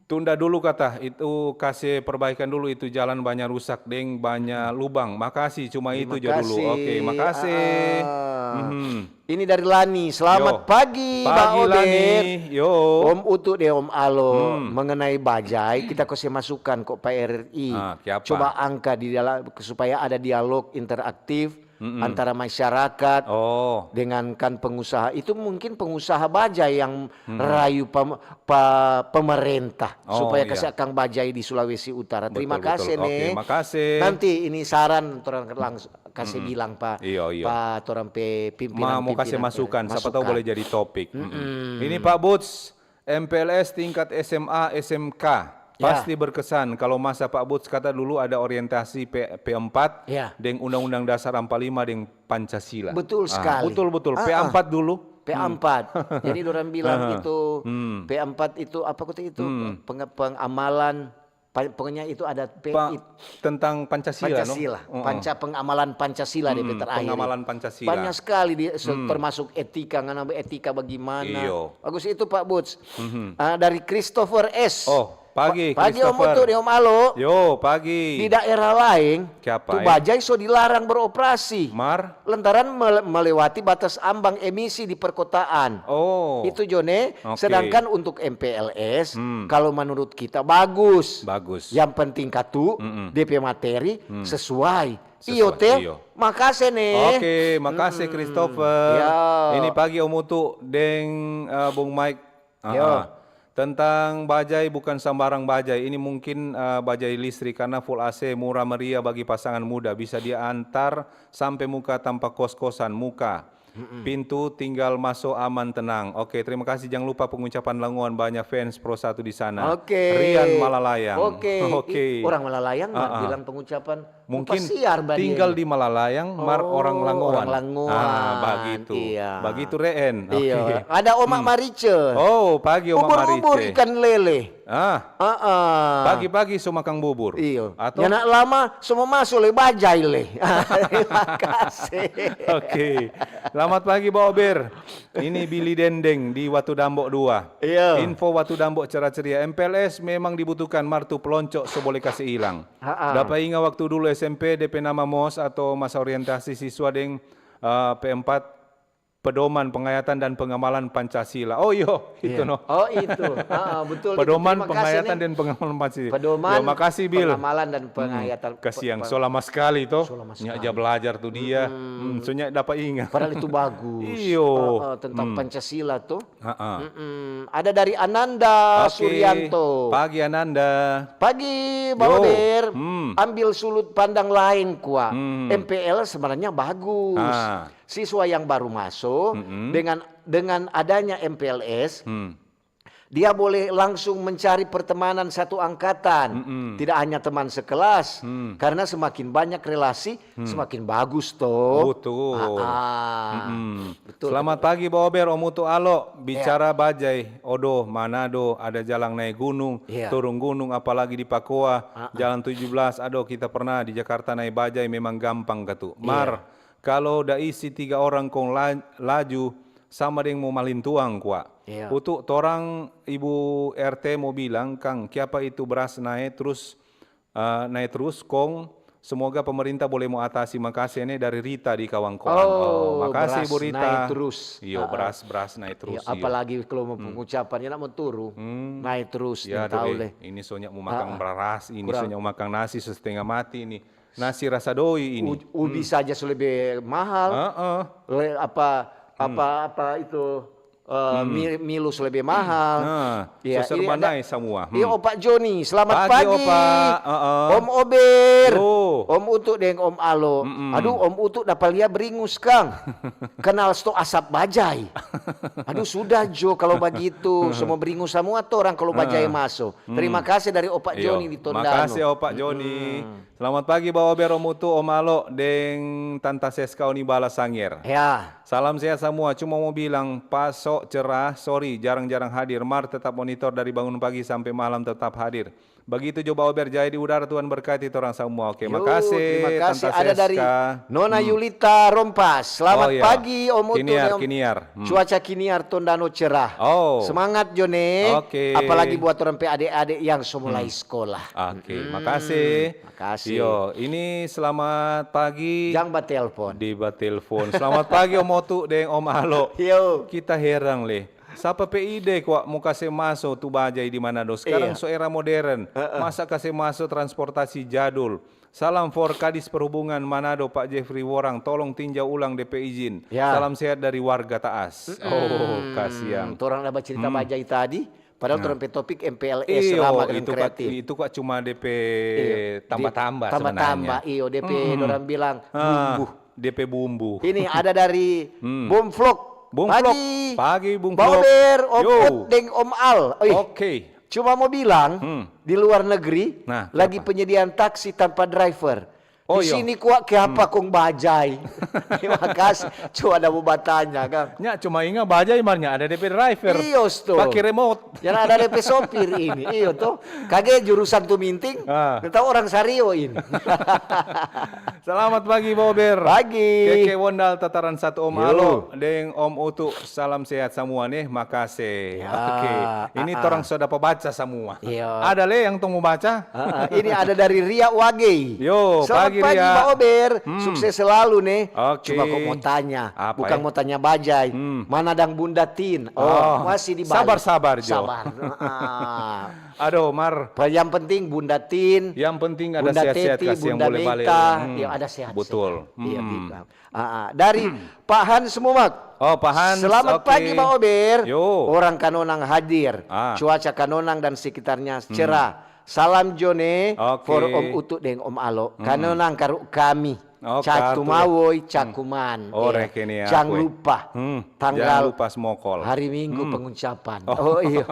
Tunda dulu kata, itu kase perbaikan dulu itu jalan banya rusak deng banya Mm-mm. lubang. Makasih, cuma Terima itu jo dulu. kasih. Oke, makasih. Ah. Mhm. Ini dari Lani. Selamat Yo. pagi, Pagi, Bang Ober. Lani. Yo. Om Utu deh, Om Alo. Hmm. Mengenai bajai, kita kase masukan kok pa R R I. Ah, kiapa? Coba angka di dalam, supaya ada dialog interaktif Mm-mm. antara masyarakat Oh. dengan kan pengusaha. Itu mungkin pengusaha bajai yang Hmm. rayu pem-, pa-, pemerintah Oh, supaya iya. kase akang bajai di Sulawesi Utara. Betul, Terima kasih, betul. Oke, Nek. makasih. Nanti ini saran torang langsung kase Mm-mm. bilang pa, Iyo, iyo. pa torang pe pimpinan-pimpinan. Ma-, mau kase masukan, sapa tahu Masukan. boleh jadi topik. Mm-mm. Mm-mm. Ini Pak Buts, M P L S tingkat S M A, S M K. Ya. Pasti berkesan kalau masa Pak Buts kata dulu ada orientasi P-, P empat Ya. deng Undang-Undang Dasar empat lima deng Pancasila. Betul Ah, sekali. betul, betul. Ah, ah. P empat dulu. P empat. Hmm. Jadi dorang bilang Ah, ah. itu, Hmm. P empat itu apa kata itu? Hmm. Penge-, pengamalan, pa-, pokoknya itu ada P Pa-, it-, tentang Pancasila, no? Pancasila. Oh, oh. Panca-, pengamalan Pancasila di Hmm, terakhir. pengamalan Pancasila. Banyak sekali di, se-, Hmm. termasuk etika, ngana etika bagaimana. Iyo. Bagus itu, Pak Buts. Mhm. Ah, dari Christopher S. Oh, pagi, Pa-, pagi, Om Christopher. Utu deh, Om Alo. Yo, pagi. Di daerah laeng, Kiapa, tu eh? bajai so dilarang beroperasi. Mar? Lantaran mele-, melewati batas ambang emisi di perkotaan. Oh. Itu jo ne. Oke. Sedangkan untuk M P L S, Hmm. kalau menurut kita bagus. Bagus. Yang penting katu, Mm-mm. D P materi Hmm. sesuai. Sesuai, Iyo, teh. iyo. Makase, ne. Oke, makase, Mm-mm. Christopher. Ya. Ini pagi Om Utu deng, eh, Bung Mike. Ah, Yo. ah. Tentang bajai, bukan sambarang bajai. Ini mungkin, eh, bajai listrik karena full A C, murah meriah bagi pasangan muda. Bisa diantar sampe muka tanpa kos-kosan, muka Mm-mm. pintu, tinggal maso aman, tenang. Oke, terima kasih. Jang lupa pengucapan Langoan, banya fans Pro satu di sana. Oke. Rian Malalayang. Oke. Oke. Ih, orang Malalayang mah Ah, ah. bilang pengucapan Mungkin pasiar, Mbak tinggal Dian. di Malalayang, mar Oh, orang Langoan. orang Langoan. Ah, bagitu. Iya. Bagitu, Reen. Iya. Oke. Ada Oma Hmm. Marice. Oh, pagi, Oma Ubur-ubur Marice. ikan lele. Ah. Ah, ah. Pagi-pagi so makang bubur. Iyo. Atau? Nyanda lama, so mo maso le bajai le. Terima kasih. Oke. Selamat pagi, Ba Ober. Ini Billy Dendeng di Watu Dambo dua. Iya. Info Watu Dambo cera-ceria. M P L S memang dibutuhkan, mar tu pelonco so boleh kase ilang. Ha-a. Dapa inga waktu dulu S M P, depe nama mos atau masa orientasi siswa deng, eh, P empat, Pedoman penghayatan dan pengamalan Pancasila. Oh iyo, itu no. Oh itu, ah, betul. Itu. Pedoman Terima kasih, penghayatan Neng. Dan pengamalan Pancasila. Pedoman, Yo, makasih Bil. Pengamalan dan penghayatan. Kasiang, pe- so lama sekali to. So lama Nya sekali. Ja belajar tu dia. Hmm, so nya dapa ingat. Padahal itu bagus. Iyo. Ah, ah, tentang Hmm. Pancasila tuh. Ah, ah. Mm-mm. Ada dari Ananda Oke. Suryanto. Pagi Ananda. Pagi, Yo. Baober. Hmm. Ambil sudut pandang lain, Kwa. Hmm. M P L sebenarnya bagus. Ah. Siswa yang baru masuk Mm-mm. dengan dengan adanya M P L S, Hmm. dia boleh langsung mencari pertemanan satu angkatan. Mm-mm. Tidak hanya teman sekelas. Hmm. Karena semakin banyak relasi, semakin bagus toh. Betul. Ah, ah. Mm-mm. Betul. Selamat pagi Baober, Om Utu Alo. Bicara bajai, Odo, Manado, ada jalang nae gunung, Iya. turung gunung, apalagi di Pakoa, Ah, ah. jalan tujuh belas, ado kita pernah di Jakarta nae bajai, memang gampang katu. Iya. Mar, kalo da isi tiga orang kong la- laju, sama deng mo malintuang kwa. Iya. Utu, torang Ibu R T mo bilang kang, kiapa itu bras nae trus, eh, nae trus kong, semoga pemerintah boleh mo atasi. Makase ne dari Rita di Kawangkoan. Oh, Makase bras Ibu Rita. Nae trus. Iyo, Ah, ah. bras, bras nae trus. Iya, Iyo. Apalagi kalau mau pengucapan, ya nak mau turu. Hmm. Nae trus, Ya, nih tahu aduh, deh. eh, ini so nya mau makan Ah, ah. beras, ini Kurang. So nya mau makan nasi so setengah mati ini. Nasi rasa doi ini. U- Ubi saja so lebih mahal. Heeh. Le, apa apa apa itu eh, mi- Milo so lebih mahal. Nah, Ya, so serba ini ada- nae semua. Hmm. Iya, Opa Joni, selamat Pagi, pagi. Opa. Heeh. Om Ober. Yo. Om Utu deng Om Alo. Mm-mm. Aduh, Om Utu dapa lia bringus kang. Kenal sto asap bajai. Aduh, sudah jo kalau bagitu. Semua bringus semua tuh orang kalau bajai maso. Terima kasih dari Opa Iyo. Joni di Tondano. Makase Opa Joni. Selamat pagi Baober, Om Utu, Om Alo, deng Tanta Seska Oni Bala Sanger. Ya. Salam sehat semua, cuma mau bilang, pas so cerah, sorry, jarang-jarang hadir, mar tetap monitor dari bangun pagi sampe malam tetap hadir. Bagitu jo Baober, jadi udara Tuhan berkati torang semua. Oke, Yo, makase, terima kasih. Tanta Ada dari Seska. Nona Hmm. Yulita Rompas. Selamat Oh, iya. pagi, Om Utu Kiniar, deng Om. Kiniar. Hmm. Cuaca Kiniar Tondano cerah. Oh. Semangat Jone. Oke. Apalagi buat orang pe adik-adik yang so mulai sekolah. Oke, makase. Makase. Yo, ini selamat pagi. Jang batelpon. Di batelpon. Selamat pagi Om Otu deng Om Alo. Yo. Kita herang le. Sapa pe ide kwa mo kase maso tu bajai di Manado? Sekarang Iya. So era modern. Masa kase maso transportasi jadul? Salam for Kadis Perhubungan Manado, Pak Jeffrey Worang. Tolong tinjau ulang de pe izin. Ya. Salam sehat dari warga Taas. Oh, kasiang. Hmm, torang ada bacerita bajai tadi, padahal torang pe topik M P L S, Iyo, Rama Keren itu kwa, Kreatif. Itu kwa cuma de pe Iyo, tambah-tambah di- tambah-tambah, sebenarnya. iyo, de pe dorang bilang Ah, bumbu. De pe bumbu. Ini ada dari Hmm. Bung Vlog. Bung Vlog. Pagi. Pagi, Bung Vlog. Baober, Om Yo. Ut deng Om Al. Oi, Oke. Cuma mau bilang, Hmm. di luar negeri Nah, lagi kenapa? Penyediaan taksi tanpa driver. Oh, Di iya. Sini kwa kiapa kong bajai? Terima kasih. Cuma ada mau batanya kan. Nya cuma inga bajai mar nya ada de pe driver. Iyo, sto. Pake remote. Yang ada de pe sopir ini. Iyo to. Kage jurusan tu minting. Ah. Kita orang Sario ini. Selamat pagi Bober. Pagi. Keke Wondal Tataran Satu Om Yo. Alo deng Om Utu. Salam sehat samua nih. Makase. Ya, Oke. Ini ah, torang so dapa baca samua. Iya. Ada le yang tong mo baca? Ah, ah, ini ada dari Ria Wagei. Yo, Selamat pagi, pagi, Ria. Pak Ober. Hmm. Sukses selalu nih. Oke. Cuma kok mau tanya, Apa, bukan eh? Mau tanya bajai. Hmm. Mana dang Bunda Tin? Oh, Oh, masih di Bali. sabar-sabar, Jo. Sabar. Ah. Aduh, Mar. Yang penting Bunda Tin, Yang penting ada Bunda sehat-sehat, Teti, kasih yang Bunda boleh balik. Meta. Hmm, Ya, ada sehat. betul. Iya, Hmm. gitu. Ah, ah. Dari Pak Hans Mumak. Oh, Pak Hans, Selamat oke. pagi, Pak Ober. Yo. Orang Kanonang hadir. Ah. Cuaca Kanonang dan sekitarnya cerah. Salam Jone Oke. for Om Utu deng Om Alo. Kanonang karu kami. Oh, Catu kartu. Mawoi, Cakuman. Oh, Iya. reke ni Jang aku, eh. lupa. Hmm. Tanggal Jang lupa smokol. Hari Minggu Hmm. pengucapan. Oh. Oh, iya.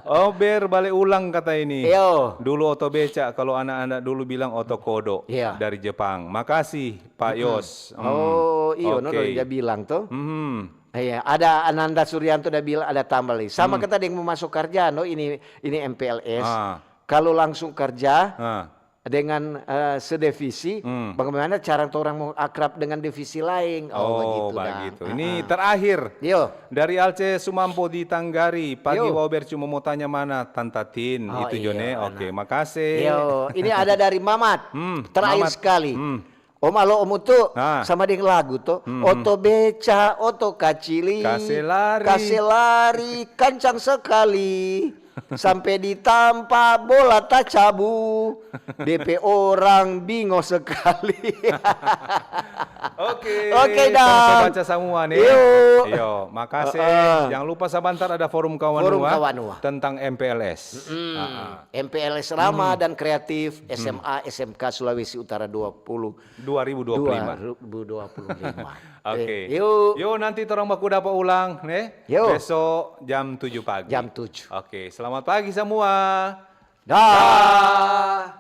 Oh, Ber, balik ulang kata ini. Iyo. Dulu oto beca, kalau anak-anak dulu bilang oto kodo Iya. dari Jepang. Makasih, Pak Yos. Hmm. Oh, iyo, no, Oke. dia bilang tuh. Hmm. Iya, ada Ananda Suryanto dia bilang ada tambah lagi. Sama kita ada yang mau masuk kerja, no, ini ini M P L S. Ah. Kalau langsung kerja Ah. dengan eh, sedevisi, Hmm. bagaimana cara orang mau akrab dengan devisi lain? Oh, Begitu dah. begitu. Ah, Ini ah. Terakhir. Yo. Dari Alce Sumampo di Tanggari. Pagi, Yo. Wauber, cuma mau tanya mana Tanta Tin. Oh, Itu, Jone. Iya, Oke, nah. Makasih. Yo, ini ada dari Mamat. Hmm, Terakhir Mamat. Sekali. Hmm. Om Alo, Om Utu, ah, sama deng lagu to. Hmm. Oto beca, oto kacili, kase lari, kase lari, kancang sekali. Sampe di tampa bola tacabu. Depe orang bingo sekali. Oke, oke, tong so baca samua nih. Yo. Yo, makase. Uh-uh. Jangan lupa sabantar ada forum kawanua, forum kawanua tentang M P L S. Mm-mm. Uh-uh. M P L S Rama dan Kreatif, S M A, S M K Sulawesi Utara dua puluh. Dua ribu dua puluh lima. Dua ribu dua puluh lima. Oke. Eh, yuk. Yo, nanti torang baku dapa ulang, ne? Yo. Beso jam tujuh pagi. Jam tujuh. Oke, selamat pagi samua. Dah.